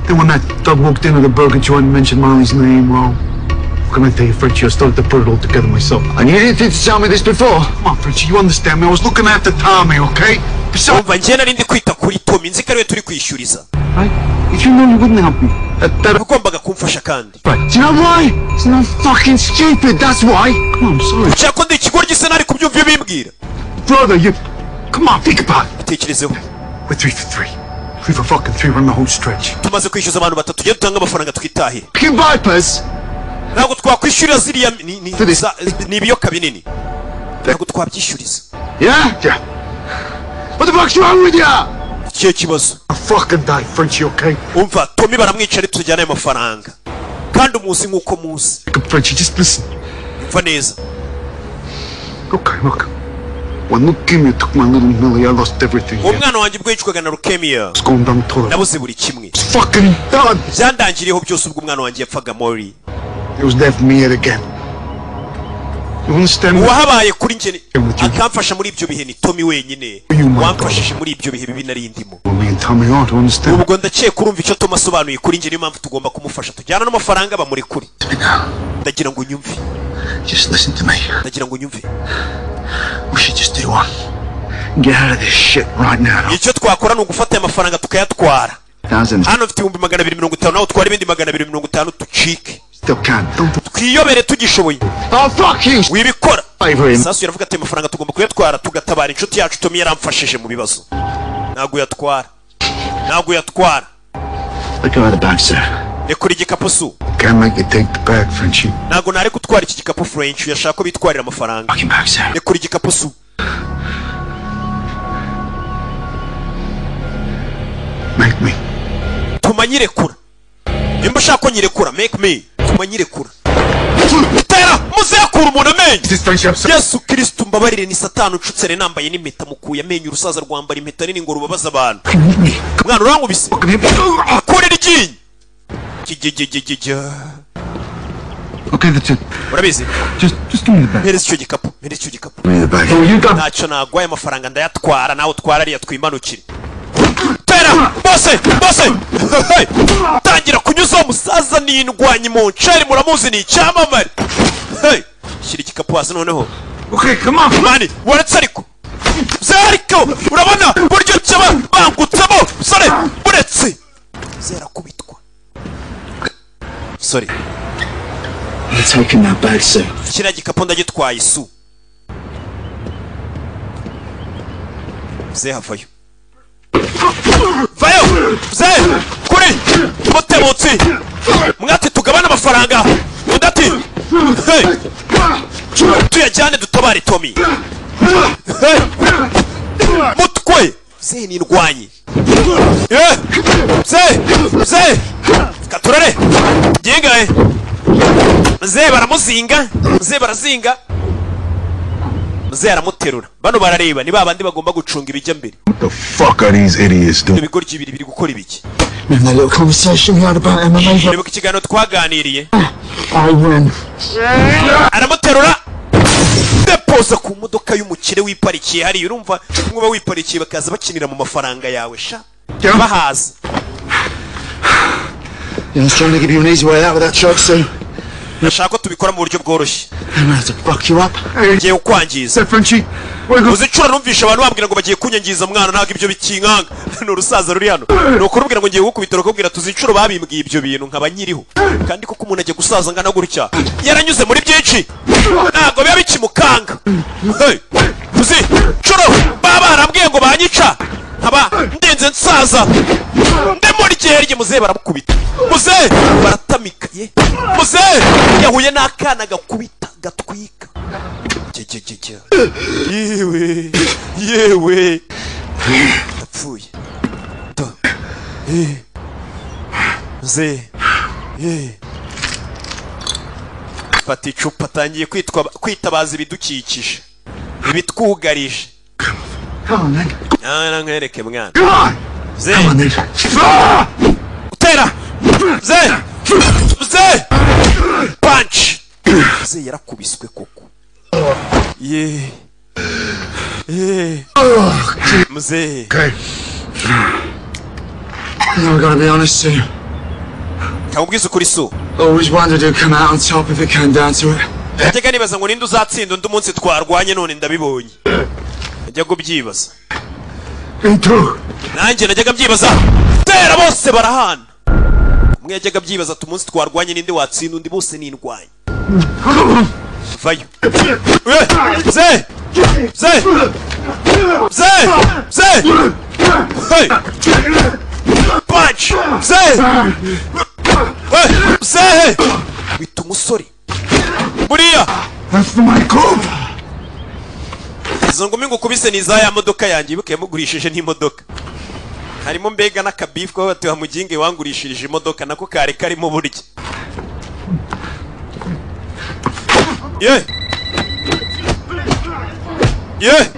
Then when that thug walked into the burger joint and mentioned Molly's name, well, what can I tell you, Frenchie? I started to put it all together myself. And you didn't think to tell me this before? Come on, Frenchie, you understand me. I was looking after Tommy, okay? Besides, Umva, njye nari ndi kwita kuri Tommy, nzi ko ariwe turi kwishyuriza. right? If you knew, you wouldn't help me. That Wagombaga kumfasha kandi. right. Do you know why? It's not fucking stupid, that's why. Come on, I'm sorry. Ushaka ko ndi ikigoryi se nari kubyumva iyo bimbwira? Brother, you... Come on, think about it. Bitekerezeho. We're 3 for 3. 3 for fucking 3, run the whole stretch. Tumaze kwishyuza abantu batatu, tujye dutanga amafaranga twitahire. Fucking vipers. Ntabwo twakwishyurira ziriya ni ibiyoka binini, ntabwo twabyishyuriza. Yeah? Yeah. What the fuck's wrong with you? Ikihe kibazo? I'll fucking die, Frenchie, okay? Umva, Tommy baramwica ntitujyane ayo mafaranga, kandi umuzi nk'uko muzi. Frenchie, just listen. Umva neza. Okay, look. When leukemia took my little Millie, I lost everything. Uwo mwana wanjye ubwo yicwaga na leukemia, It's going down the toilet. nabuze buri kimwe. It's fucking done. Byandangiriyeho byose ubwo umwana wanjye yapfaga, Mori. It was there for me yet again. You understand me? Uwahabaye kuri njye akamfasha muri ibyo bihe ni Tommy wenyine wamfashije muri ibyo bihe bibi nari ndimo. Well, me and Tommy aren't, you understand? Ubwo ndakeka urumva icyo Tom asobanuye kuri njye, niyo mpamvu tugomba kumufasha, tujyana n'amafaranga bamurekure. Ndagira ngo unyumve. Just listen to me. Ndagira ngo unyumve. We should just do one. Get out of this shit right now. Icyo twakora ni ugufata aya mafaranga tukayatwara. Thousands. Hano mfite 250,000, nawe utwara ibindi 250, ducike. Still can't. Don't. Twiyobere tugishoboye. Oh, fuck you. Wibikora. Favor him. Sasu yaravuga ati amafaranga tugomba kuyatwara tugatabara inshuti yacu Tommy, yaramfashije mu bibazo. Ntabwo uyatwara, ntabwo uyatwara. Let go of the bag, sir. Rekura igikapu, su. Can't make you take the bag, Frenchie. Ntabwo nari gutwara iki gikapu, French. Yashaka ko bitwarira amafaranga. Fucking bag, sir. Rekura igikapu, su. Make me. Tuma nyirekura nimba ushaka ko nyirekura. Make me, tuma nyirekura. Tera muzakura umuntu amenyo. Yesu Kirisitu, mbabarire, ni Satani ucutse. Rero nambaye n'impeta, mukuye amenyo. Urusaza rwambara impeta nini ngo rubabaze abantu. Mwana, urankubise, kurira iryinyo. Gigigigigija. Okay, that's it. Urabizi. Just give me the bag. Mpereza icyo gikapu, mpereza icyo gikapu. Give me the bag. Oh, you got. Ntacyo nagwaye, amafaranga ndayatwara, nawe utwara ariya, twimanukire. Tera bose bose. Hey! Tangira kunyuzaho umusaza n'indwanyi mu nceri, muramuzi ni icyamamare. Hey! Shyira igikapu hasi noneho. Okay, come on. Mani waretse ariko byariko urabona buryo cyaba bangutsemo sore buretse zerakubitwa sore. You're taking that bag, sir. Kiriya gikapu ndagitwaye, su. Mzee havayo. Vayo! Mzee! Kuri! Mutebutsi! Mwati tugabana amafaranga! Undi ati! Hey! Tuyajyane dutabare Tommy! Hey! Mutwe! Mzee ni indwanyi! Eh! Mzee! Mzee! Katurare! Jingaye! Mzee baramuzinga! Mzee barazinga! Mzee aramuterura. Bano barareba ni babandi bagomba gucunga ibijya mbere. What the fuck are these idiots doing? Ibigoryi bibiri biri gukora ibiki? Remember that little conversation we had about MMA? Nibuka ikiganiro twaganiriye. I win. Aramuterura. Depoza ku modoka y'umukire wiparikiye hariya, urumva nkuba wiparikiye bakaza bakinira mu mafaranga yawe sha. Bahaza. Yeah, I was trying to give you an easy way out with that truck, so Ndashaka ko tubikora mu buryo bworoshye. I'm gonna have to fuck you up. Ngiye kukwangiza. Uzicura numvisha abantu bambwira ngo bagiye kunyangiza mwana, ntabwo ibyo bikinkanga. Ni urusaza ruri hano. Ni ukurubwira ngo ngiye kukubita, rukubwira tuzicuro babimbwiye ibyo bintu nkaba nkiriho. Kandi koko umuntu agiye gusaza angana gutya yaranyuze muri byinshi, ntabwo biba bikimukanga. Hey! Tuzicuro baba barambwiye ngo banyica, nkaba ndenze nsaza. Ndemurye muzehe baramukubita. Muzehe baratamika ye. Muzehe yahuye n'akana gakubita gatwika. Jejejeje. Yewe yewe. Apfuye. To. Muzehe. Fata icupa atangiye kwitwa kwitabaza ibidukikije. Ibitwugarije. Come on, then. Ah, nkwereke mwana. Come on. Mzee. Come on, then. Utera. Mzee. Mzee. Punch. Mzee yarakubiswe koko. Ye. Ye. Mzee. Okay. Now I gotta be honest too. Kamubwiza ukuri su. Always wondered who'd come out on top if it came down to it. Najyaga nibaza ngo ninde uzatsinda undi munsi twarwanye, none ndabibonye. Najyaga ubyibaza. Me too. Nanjye najyaga mbyibaza. Tera bose barahana. Umwe yajyaga abyibaza ati umunsi twarwanye ninde watsinda undi, bose ni indwanyi. Vayo. Mzee! Mzee! Mzee! Mzee! Hey! Punch! Mzee! Hey! Mzee! Wita umusore. Buriya! That's for my coat. Izo ngumi ngukubise ni za ya modoka yanjye, ibuke yamugurishije n'imodoka. Harimo mbega n'akabifu ko bati wa muginge wangurishirije imodoka, nako kare karimo burya. Ye! Ye!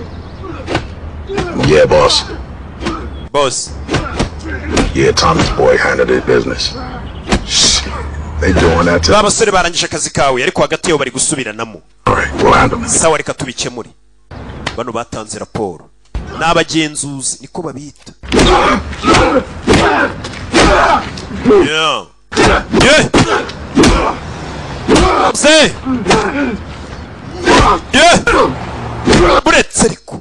Yeah, boss. Boss. Yeah, Tommy's boy handled his business. They doing that Ba basore barangije akazi kawe, ariko hagati yabo bari gusubiranamo. All right, we'll handle it. Sawa, reka tubikemure. Bano batanze raporo. N'abagenzuzi niko babita. Yeah. Yeah. Mzee. Yeah. Buretse ariko.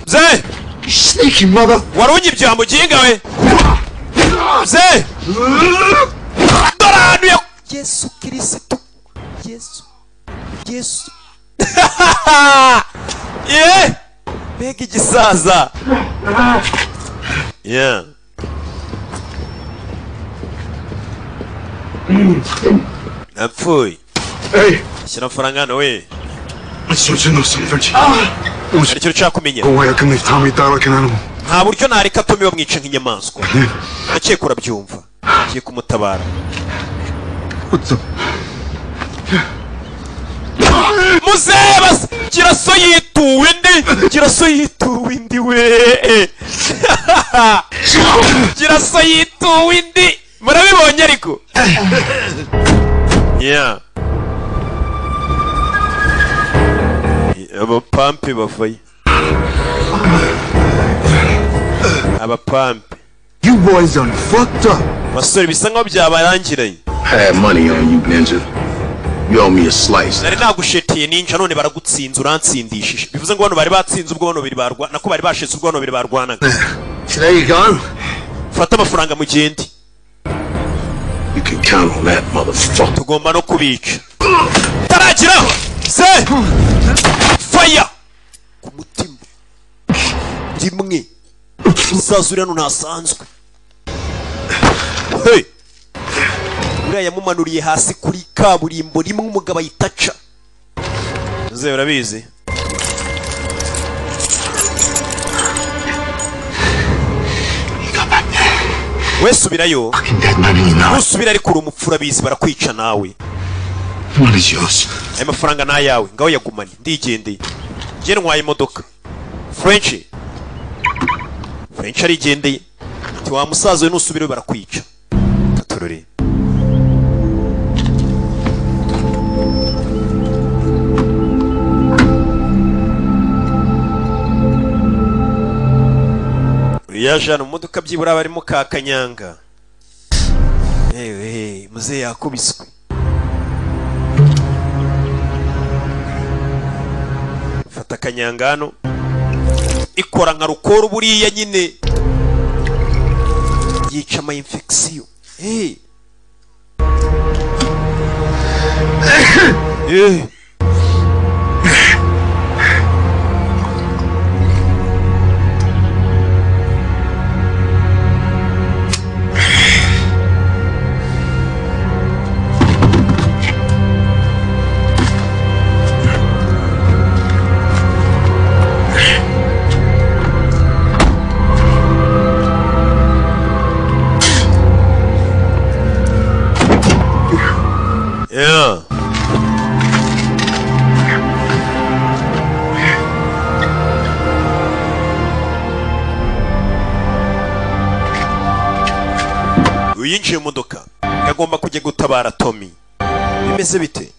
Mzee. Sneaky mother. Warunyibye wa muginga we. Mzee. Dore ahantu ya Yesu Kristo. Yesu. Yesu. Yeah. Mbega igisaza. Yeah. Napfuye. Hey. Shyira amafaranga hano we. I just want you to know something, Frenchie. Hari ikintu nshaka kumenya. No way I can leave Tommy die like an animal. Nta buryo nareka Tommy bamwica nk'inyamaswa. Ndakeka urabyumva. Ngiye kumutabara. What the? Muzehe bas kiraso yituwe indi, kiraso yituwe indi we. Kiraso yituwe indi. Murabibonye ariko. Yeah. Abapampe bavaye. Abapampe. You boys done fucked up. Basore bisa nkaho byabarangiranye. I had money on you, Ninja. You owe me a slice. Nari nagushetiye ninja none baragutsinze, urantsindishije. Bivuze ngo bano bari batsinze ubwo bano babiri barwa, nako bari bashetse ubwo bano babiri barwanaga. So there you go. Fata amafaranga mugende. You can count on that motherfucker. Tugomba no kubica. Taragira! Se! Fire! Ku mutima. Musaza uri hano ntasanzwe. Hey! Uriya yamumanuriye hasi kuri kaburimbo rimwe, umugabo ayitaca. Uze urabizi. We subirayo. Usubira ariko uri umupfura bizi barakwica nawe. Aya mafaranga ni ayawe, ngaho yagumane, ndigendeye. Njye ntwaye imodoka. French. French arigendeye. Ati wa musaza we nusubirayo barakwica. Katorore. Yaje mu modoka byibura barimo ka kanyanga. Ewe muze yakubiswe. Fata kanyanga hano. Ikora nka rukoro buriya nyine. Yica ama infection. Eh. Eh. Yeah. Uyinjiye mu modoka agomba kujya gutabara Tommy. Bimeze bite?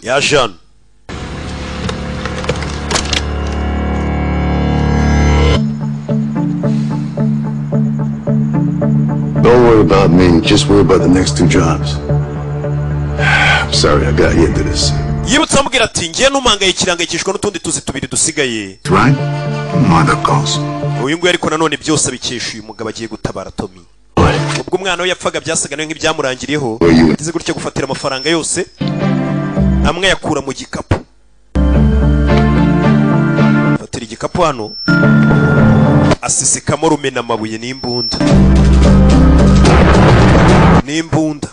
Ya Jean. Don't worry about me, just worry about the next two jobs. I'm sorry I got you into this. Yibutse amubwira ati ngiye numangayikirangayikishwa n'utundi tuzi tubiri dusigaye. Right? Mother calls. Uyu nguyu ariko nanone byose abikesha uyu mugabo agiye gutabara Tommy. Ubwo umwana we yapfaga byasaga nawe nk'ibyamurangiriyeho. Yagize gutya gufatira amafaranga yose amwe yakura mu gikapu. Fatira igikapu hano asisikamo rumena amabuye n'imbunda. N'imbunda.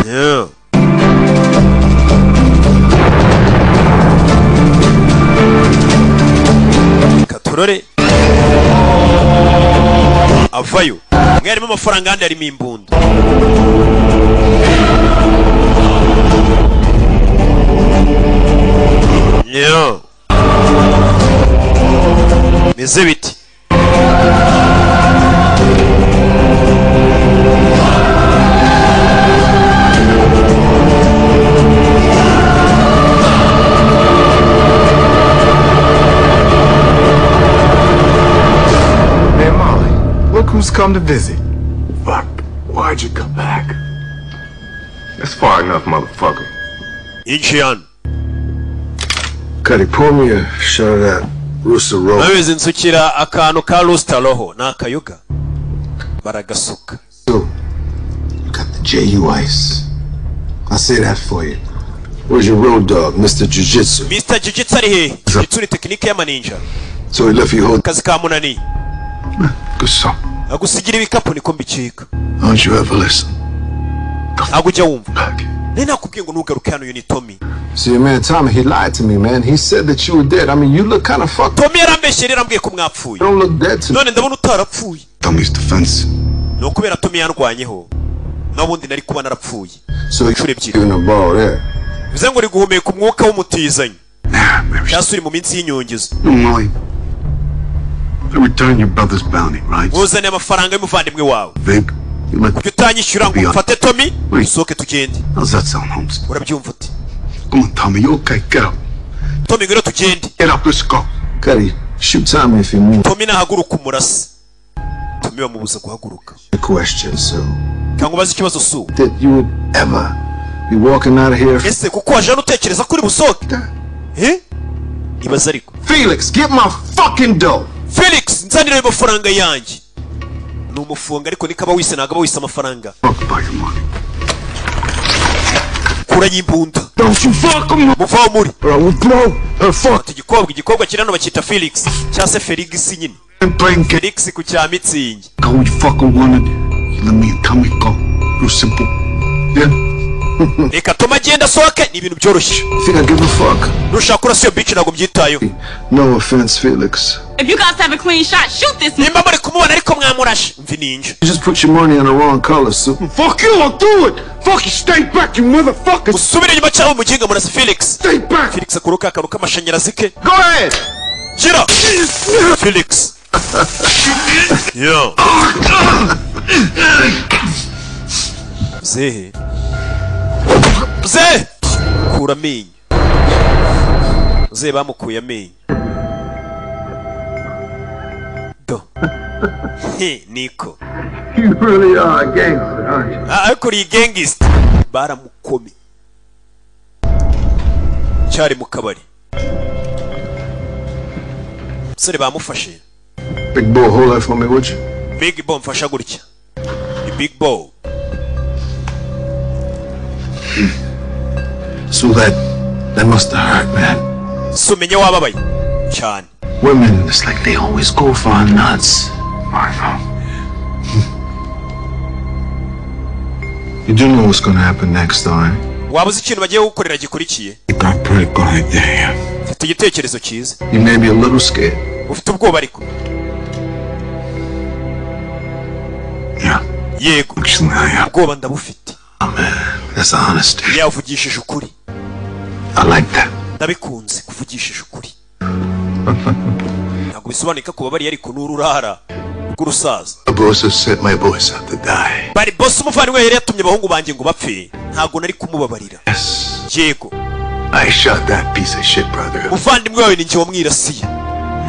Yeah. Katurore avayo. Mwe harimo amafaranga andi harimo imbunda. Yeah. Meze biti. Hey Molly, look who's come to visit. Fuck, why'd you come back? That's far enough, motherfucker. Incheon. Cuddy, pour me a shot of that Rooster Roll. Nabizi nsukira akantu ka Rooster Roll ni akayoga baragasuka. So, you got the JU ice. I say that for you. Where's your road dog, Mr. Jiu-Jitsu? Mr. Jiu-Jitsu ari he? Jiu-Jitsu ni tekinike y'amaninja. So he left you hold. Kazi ka munani. Good song. Agusigira ibikapu niko mbicika. Don't you ever listen. Ntabwo ujya wumva. Nari nakubwiye ngo ntugaruke hano, uyu ni Tommy. See, man, Tommy, he lied to me, man. He said that you were dead. I mean, you look kind of fucked. Tommy yarambeshye rero ambwiye ko mwapfuye. You don't look dead to me. None ndabona utarapfuye. Tommy's defense. Ni ukubera Tommy yarwanyeho. N'ubundi nari kuba narapfuye. So inshuro ebyiri. Even a ball there. Bivuze ngo uri guhumeka umwuka w'umutizanyo. Cyangwa uri mu minsi y'inyongezo. Molly, I return your brother's bounty, right? Uzane amafaranga y'umuvandimwe wawe. Vic, you let Kuki utanyishyura ngo mfate Tommy usohoke tugende. How's that sound, Holmes? Urabyumva ute? Come on, Tommy, you okay? Get up. Tommy, ngwino tugende. Get up, let's go. Cuddy, shoot Tommy if you move. Tommy nahaguruka umurase. Tommy bamubuza guhaguruka. The question, so. Cyangwa ubaze ikibazo su. That you would ever Be walking out of here. Ese kuko waje hano utekereza ko uri busohoke? Eh, ibaze ariko. Felix, get my fucking dough. Felix, nzanira ayo mafaranga yanjye. Ni umufunga ariko niko aba wise, ntabwo aba wise amafaranga. Kuranye imbunda. Don't you fuck him! Muvaho muri. Or I will blow her fuck. Ati igikobwa kiri hano bacyita Felix cyangwa se Felix nyine. Playing game. Felix ku cya mitsingi. Go you fucking wanted. Let me and Tommy go. Real simple. Yeah? Reka Toma agenda asohoke, ni ibintu byoroshye. Think I give a fuck? Nushaka kurasa iyo bitch, ntabwo mbyitayeho. No offense, Felix. If you guys have a clean shot, shoot this. Nimba muri kumubona ariko mwamurashe, mvi ninja. You just put your money on the wrong color, Sue. Fuck you, I'll do it! Fuck you, stay back, you motherfuckers! Usubire inyuma cyangwa umuginga murasa Felix. Stay back! Felix akura ka kantu k'amashanyarazi ke. Go ahead! Gira Felix. Yo Zehe, Zehe, kura amenyo. Zehe bamukuye amenyo do. He niko. You really are a gangster, aren't you? Ah, ariko uri gangster. Baramukome cyari mu kabari, umusore bamufashe. Big boy, hold that for me, would you? Big Bo, mfasha gutya. Ni Big Bo. So that must have hurt, man. Si umenye wababaye cyane. Women, it's like they always go for our nuts. I know. You do know what's gonna happen next, though, eh? Waba uzi ikintu bagiye gukorera gikurikiye? You got pretty good idea. Mfite igitekerezo cyiza. You may be a little scared. Ufite ubwoba ariko. Yeah. Yego. Actually, I am. Ubwoba ndabufite. Oh, man, that's honesty. Yavugishije ukuri. I like that. Ndabikunze kuvugishije ukuri. Ntabwo bisobanuka ku babariye ariko ni ururara rw'urusaza. Barbosa sent my boys out to die. Bari boss, umuvandimwe yari yatumye abahungu banjye ngo bapfe, ntabwo nari kumubabarira. Yego. I shot that piece of shit, brother. Umuvandimwe wawe ni njye wamwirasiye,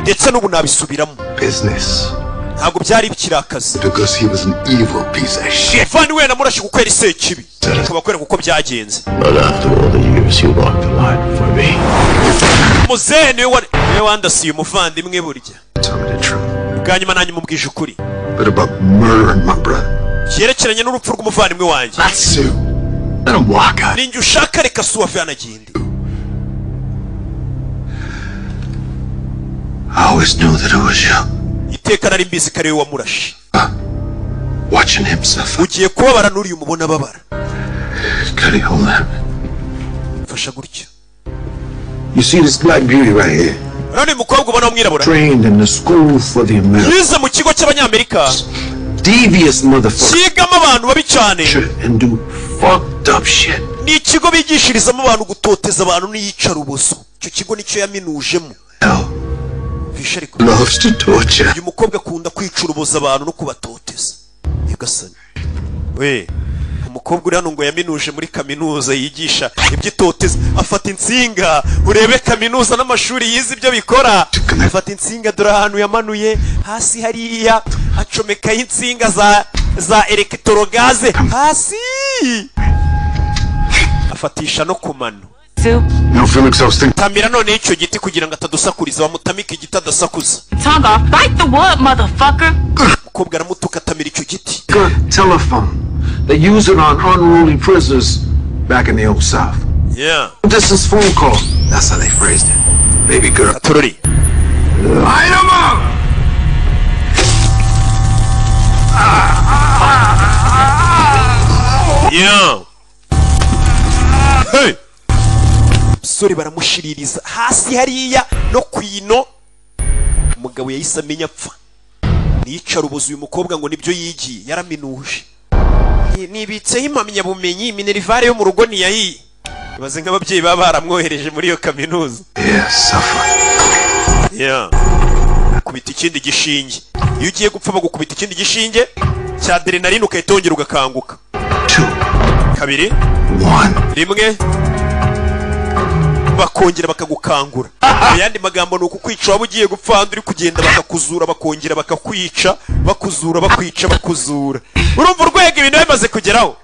ndetse n'ubu nabisubiramo. Business. Ntabwo byari bikiri akazi. Because he was an evil piece of shit. Umuvandimwe we namurashe kuko yari sekibi, tukabakwereka uko byagenze. But after all the years you walked the line for me. Muzehe niwe wandasiye umuvandimwe burya. Tell me the truth. Bwa nyuma nanjye mubwije ukuri. But about murdering my brother. Cyerekeranye n'urupfu rw'umuvandimwe wanjye. Not Sue. Let him walk out. Ninjye ushaka, reka Sue ave hano agende. I always knew that it was you. Iteka nari mbizi ko ari we wamurashe. Watching him suffer. Ugiye kubabara n'uriya umubona ababara. Cuddy, hold that. Mfasha gutya. You see this black beauty right here? Urabona uyu mukobwa ubona w'umwirabura? Trained in the school for the Americans. Yize mu kigo cy'abanyamerika. Devious motherfucker. Cyigamo abantu babi cyane. And do fucked up shit. Ni ikigo bigishirizamo abantu gutoteza abantu n'iyicarubozo. Icyo kigo nicyo yaminujemo. Visha ariko. Loves to torture. Uyu mukobwa akunda kwica urubozo abantu no kubatoteza. Nyagasani we, umukobwa uri hano ngo yaminuje muri kaminuza yigisha iby'itoteza. Afata insinga, urebe kaminuza n'amashuri yize ibyo bikora. Afata insinga, dore ahantu yamanuye hasi hariya, acomekaho insinga za electrogaz hasi, afatisha no ku mano. You know, Felix, I was thinking. Tamira noneho icyo giti kugira ngo atadusakuriza. Bamutamike igiti adasakuza. Tongue off. Bite the wood, motherfucker. Umukobwa aramutuka, atamira icyo giti. Good telephone. They use it on unruly prisoners back in the old South. Distance phone call. That's how they phrased it. Baby girl. Katorori. Light 'em up! Yeah. Hey! Umusore baramushiririza hasi hariya no kwino. Umugabo yahise amenya apfa. Niyicara ubuzu. Uyu mukobwa ngo nibyo yigiye, yaraminuje. Nibitseho impamyabumenyi, minerval yo mu rugo ntiyahiye. Ibaze nk'ababyeyi baba baramwohereje muri iyo kaminuza. Yeah, suffer. Yeah. Kubita ikindi gishinge. Iyo ugiye gupfa bagukubita ikindi gishinge cya adrenaline, ugahita wongera ugakanguka. Kabiri, One. rimwe, bakongera bakagukangura. Mu yandi magambo ni ukukwica. Waba ugiye gupfa ahandi uri kugenda bakakuzura, bakongera bakakwica, bakuzura, bakwica, bakuzura. Urumva urwego ibintu bimaze kugeraho.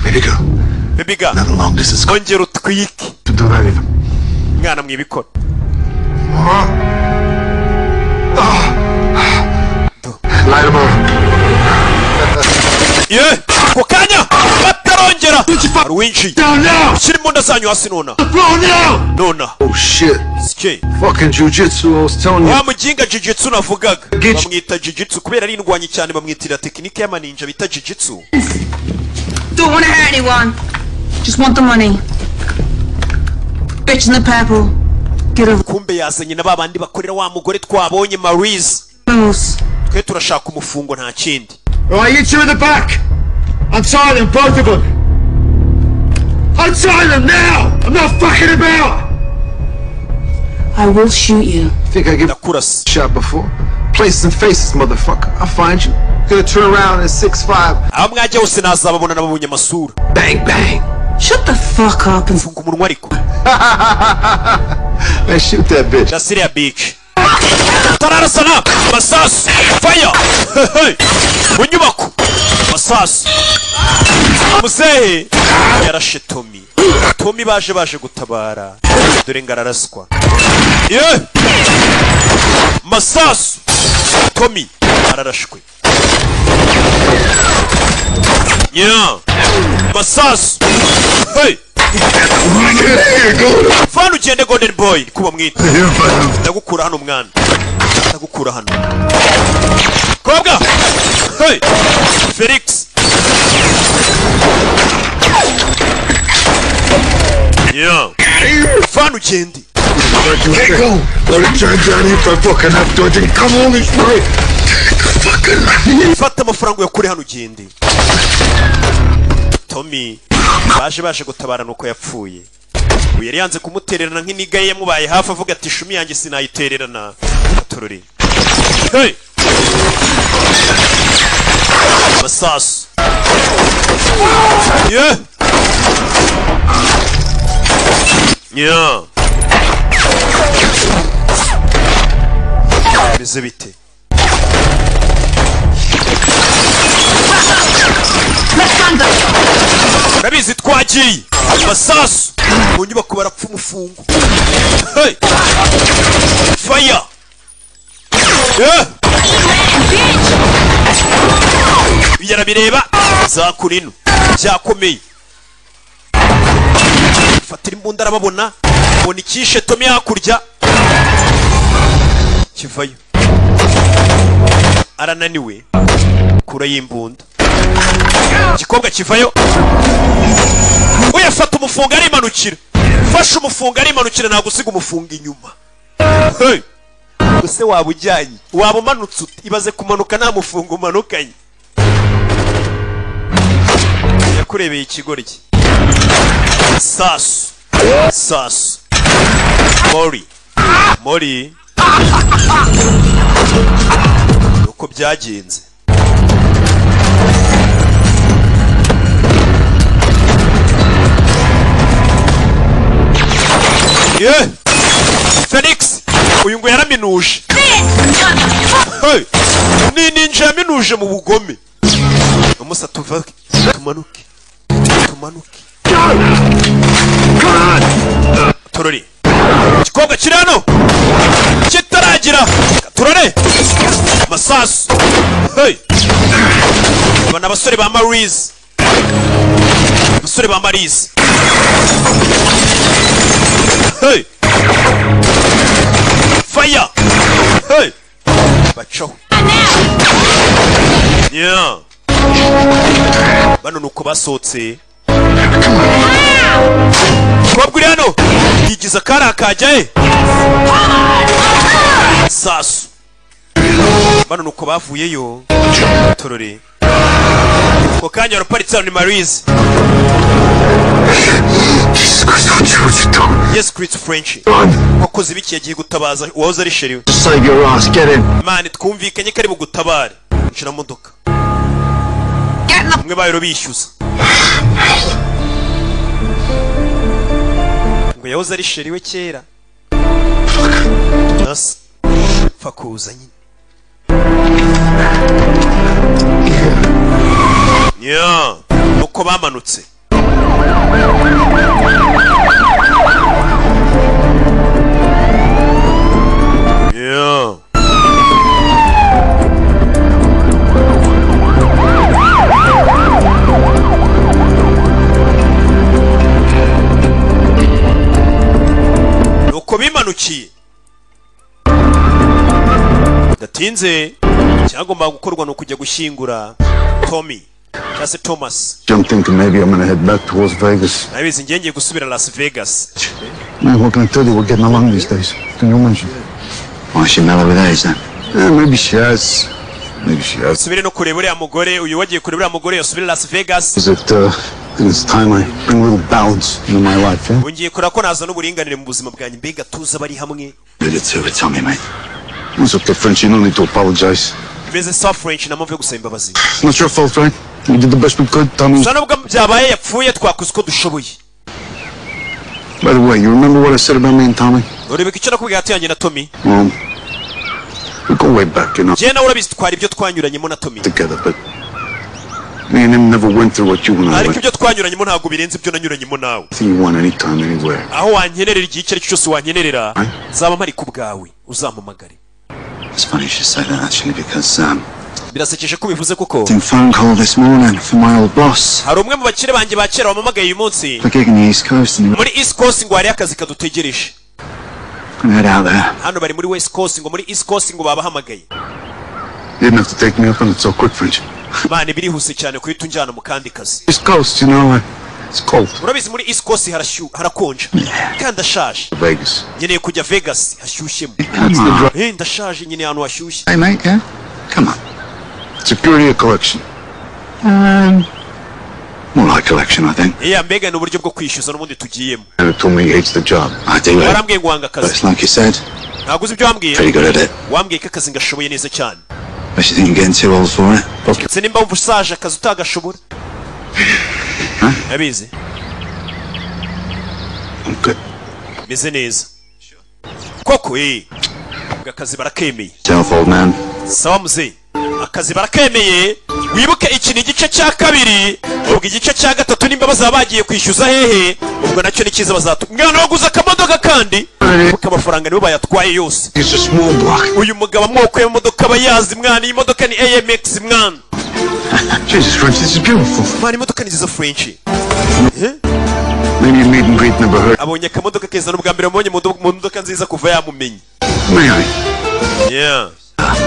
Baby girl, Baby girl, ongera utwike. Mwana mwibikora. Ye, ako kanya batarongera hari uwinjiye. Ushyira imbunda zanyu hasi nona. Nona. Oh shit. Sike. Fucking jujitsu, I was telling you. Wa mujinga jujitsu navugaga. Bamwita jujitsu kubera ari indwanyi cyane, bamwitira tekinike y'amaninja bita jujitsu. Don't want to hurt anyone. Just want the money. Bitch in the purple. Get over. Kumbe yazanye na babandi bakorera wa mugore twabonye Maurice. Twe turashaka umufungo nta kindi. All right, you two in the back. Untie them, both of them. Untie them now! I'm not fucking about! I will shoot you. Think I give a shot before? Play some faces, motherfucker. I'll find you. Gonna turn around in 6'5". Aho mwajya hose nazababona nababonye amasura. Bang bang. Shut the fuck up and funga umunwa ariko. Man, shoot that bitch. Ndasiriya bitch. Tararasana masasu fire. Mu nyubako masasu. Muzehe yarashe Tommy. Tommy baje gutabara. Dore ngararaswa. Ye! Masasu. Tommy ararashwe. Yeah. Masasu. Hey! Fana ugende Golden Boy kuba mwita. Ndagukura hano mwana. Ndagukura hano. Kobwa. Hey! Felix. Yeah. Fana ugende. Fata amafaranga uyakure hano ugende. Tommy baje gutabara nuko yapfuye. Uyu yari yanze kumutererana nk'iniga ye yamubaye hafi avuga ati shumi yanjye sinayitererana. Tururi. Hey! Masasu. Yeah! Yeah! Bimeze bite? Urabizi twagiye masasu mu nyubako barapfa umufungo. Hey! Fire! Yeah! Yarabireba zakurino byakomeye. Fatira imbunda arababona, bona ikishe Tommy hakurya kivayo. Arananiwe kura y'imbunda. Igikobwa kivayo. Uyafata umufungo arimanukira. Fasha umufungo arimanukira ntabwo usiga umufungo inyuma. Hey! Use waba ujyanye, waba umanutse ibaze kumanuka nta mufungo umanukanye. Yakurebeye ikigoryi. Sasu. Sasu. Mori. Mori. Uko byagenze. Yeah! Felix! Uyu ngo yaraminuje. Hey! Ni ninja yaminuje mu bugome. Umusa tuva tumanuke. Tumanuke. Turori. Igikobwa kiri hano. Kitaragira. Turore. Masasu. Hey! Aba n'abasore ba Maurice. Abasore ba Maurice. Hey! Fire! Hey! Bacho. Yeah. Bano nuko basotse. Kobwa hano yigiza kara kajya he. Sasu. Bano nuko bavuyeyo. Torore. Ko kanya ruparitse ni Maurice. Yes, Chris French. Wakoze ibiki yagiye gutabaza uwahoze ari sheri we. Save your ass, get in. Mani twumvikanye kari bugutabare. Nshira modoka. Mwe bayiro bishyuza. Ngo yahoze ari sheri we kera. Nas fakuza nyine. Yeah, nuko bamanutse. Yeah. Nuko bimanukiye datinze, cyagombaga gukorwa ni ukujya gushyingura Tommy cyangwa se Thomas. I'm thinking maybe I'm gonna head back towards Vegas. Nabizi ngiye ngiye gusubira Las Vegas. Man, what can I tell you? We're getting along these days. Can you imagine? Why is she mellow with age then? Yeah, maybe she has. Maybe she has. Subire no kureba uriya mugore, uyu wagiye kureba uriya mugore yasubire Las Vegas. Is it, think it's time I bring a little balance into my life, yeah? Ubu ngiye kureba ko nazana uburinganire mu buzima bwanjye, mbega tuza bari hamwe. Did it too with Tommy, mate. It's okay, French. You don't need to apologize. Bimeze sa French, nta mpamvu yo gusaba imbabazi. It's not your fault, right? We did the best we could, Tommy. Gusa nubwo byabaye yapfuye, twakoze uko dushoboye. By the way, you remember what I said about me and Tommy? Uribuka icyo nakubwiye hagati yanjye na Tommy? Well, we go way back, Njyewe nawe urabizi twari ibyo twanyuranyemo na Tommy. together, but me and him never went through what you and I Ariko went. ibyo twanyuranyemo ntabwo birenze ibyo nanyuranyemo nawe. Anything you want, anytime, anywhere. Aho wankenerera, igihe icyo ari cyo cyose wankenerera, nzaba mpari ku bwawe, uzampamagare. It's funny you should say that actually because Birasekeje ko ubivuze kuko getting phone call this morning from my old boss. hari umwe mu bakire banjye ba kera wampamagaye uyu munsi. For gig in the East Coast and Muri East Coast ngo hariyo akazi kadutegereje. I'm gonna head out there. Hano bari muri West Coast, ngo muri East Coast ngo babahamagaye. You didn't have to take me up on it so quick, French. Mane, birihuse cyane kuhita unjyana mu kandi kazi. East Coast, it's cold. Urabizi muri East Coast harashyuha, harakonja kandi ndashaje. Vegas. Nkeneye kujya Vegas hashyushyemo. That's the drive. Eh, ndashaje nyine ahantu hashyushye. Hey mate, yeah? Come on. Security or collection? More like collection, I think. Iya, mbega ni uburyo bwo kwishyuza n'ubundi tugiyemo. And it told me he hates the job. I do it. Warambwiye ngo wanga But akazi. it's like you said, Ntabwo uzi ibyo wambwiye. pretty good at it. Wambwiye ko akazi ngashoboye neza cyane. But you think you're getting too old for it? Ndetse nimba wumva ushaje akazi utagashobora, yabizi. I'm good. Meze neza koko, eh, ubwo akazi barakemeye. Self, old man. Sawa muzehe, akazi barakemeye. Wibuke iki ni igice cya kabiri, ubwo igice cya gatatu nimba bazaba bagiye kwishyuza hehe, ubwo nacyo ni cyiza bazatu. Mwana waguze akamodoka kandi wibuke amafaranga nibo bayatwaye yose. It's a small block. Uyu mugabo amoko y'imodoka aba yazi mwana, iyi modoka ni AMX mwana. Jesus, French, this is beautiful. Mwana, imodoka ni nziza, French. Maybe a meet and greet never hurt. Abonye akamodoka keza, n'ubwa mbere amubonye mu modoka nziza kuva yamumenye. May I? Yeah.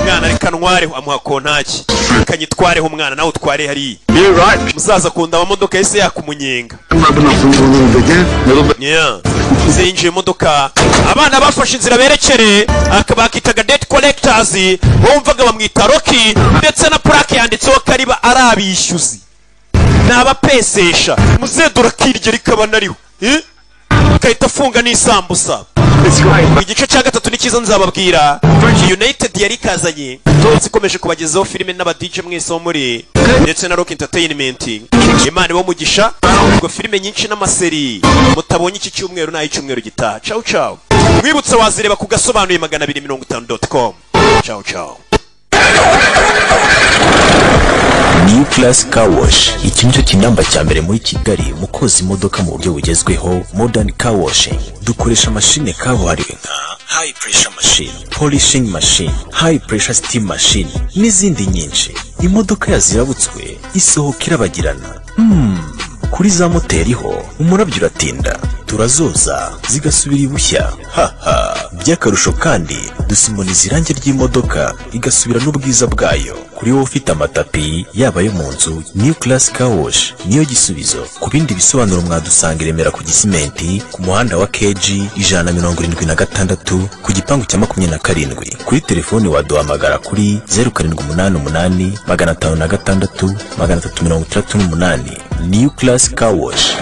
Mwana, reka ntwareho, amuha kontaki, reka nyitwareho mwana, nawe utware hariya. You're right. Umusaza akunda amamodoka, yahise yakumunyenga. I'm rubbing off a little bit, yeah? Little bit. Yeah. Ze yinjiye mu modoka, abana bafashe inzira berekere akaba bakitaga debt collectors, bumvaga bamwita Rocky, ndetse na plaque yanditseho ko ariba ari abishyuzi, ni abapesesha. Muzehe akirya rikaba nariho, eh? Agahita afunga n'isambusa. It's great. Igice cya gatatu ni cyiza nzababwira. United yari ikazanye ndetse ikomeje kubagezaho filime n'aba DJ mwese wo muri ndetse na Rock Entertainment, Imana ibo mugisha. Ubwo filime nyinshi n'amaseri mutabonye iki cyumweru naho icyumweru gitaha. Ciao ciao. Mwibutsa wazireba ku gasobanuye 250.com. Ciao ciao. New Class Car Wash, iki nicyo kinamba cya mbere muri Kigali mu koza imodoka mu buryo bugezweho, modern car washing. Dukoresha mashine kabuhariwe nka high pressure machine, polishing machine, high pressure steam machine n'izindi nyinshi. Imodoka yazirabutswe isohoka irabagirana. Kuri za moteri ho umurabyo uratinda, turazoza zigasubira ibushya haha. By'akarusho kandi dusimoniza irangi ry'imodoka igasubira n'ubwiza bwayo. Kuri wowe ufite amatapi yaba ayo mu nzu, New Class Car Wash niyo gisubizo. Ku bindi bisobanuro mwadusanga i Remera ku Gisimenti, ku muhanda wa KG 176, ku gipangu cya 27. Kuri telefoni waduhamagara kuri 0788 506 368. New Class Car Wash.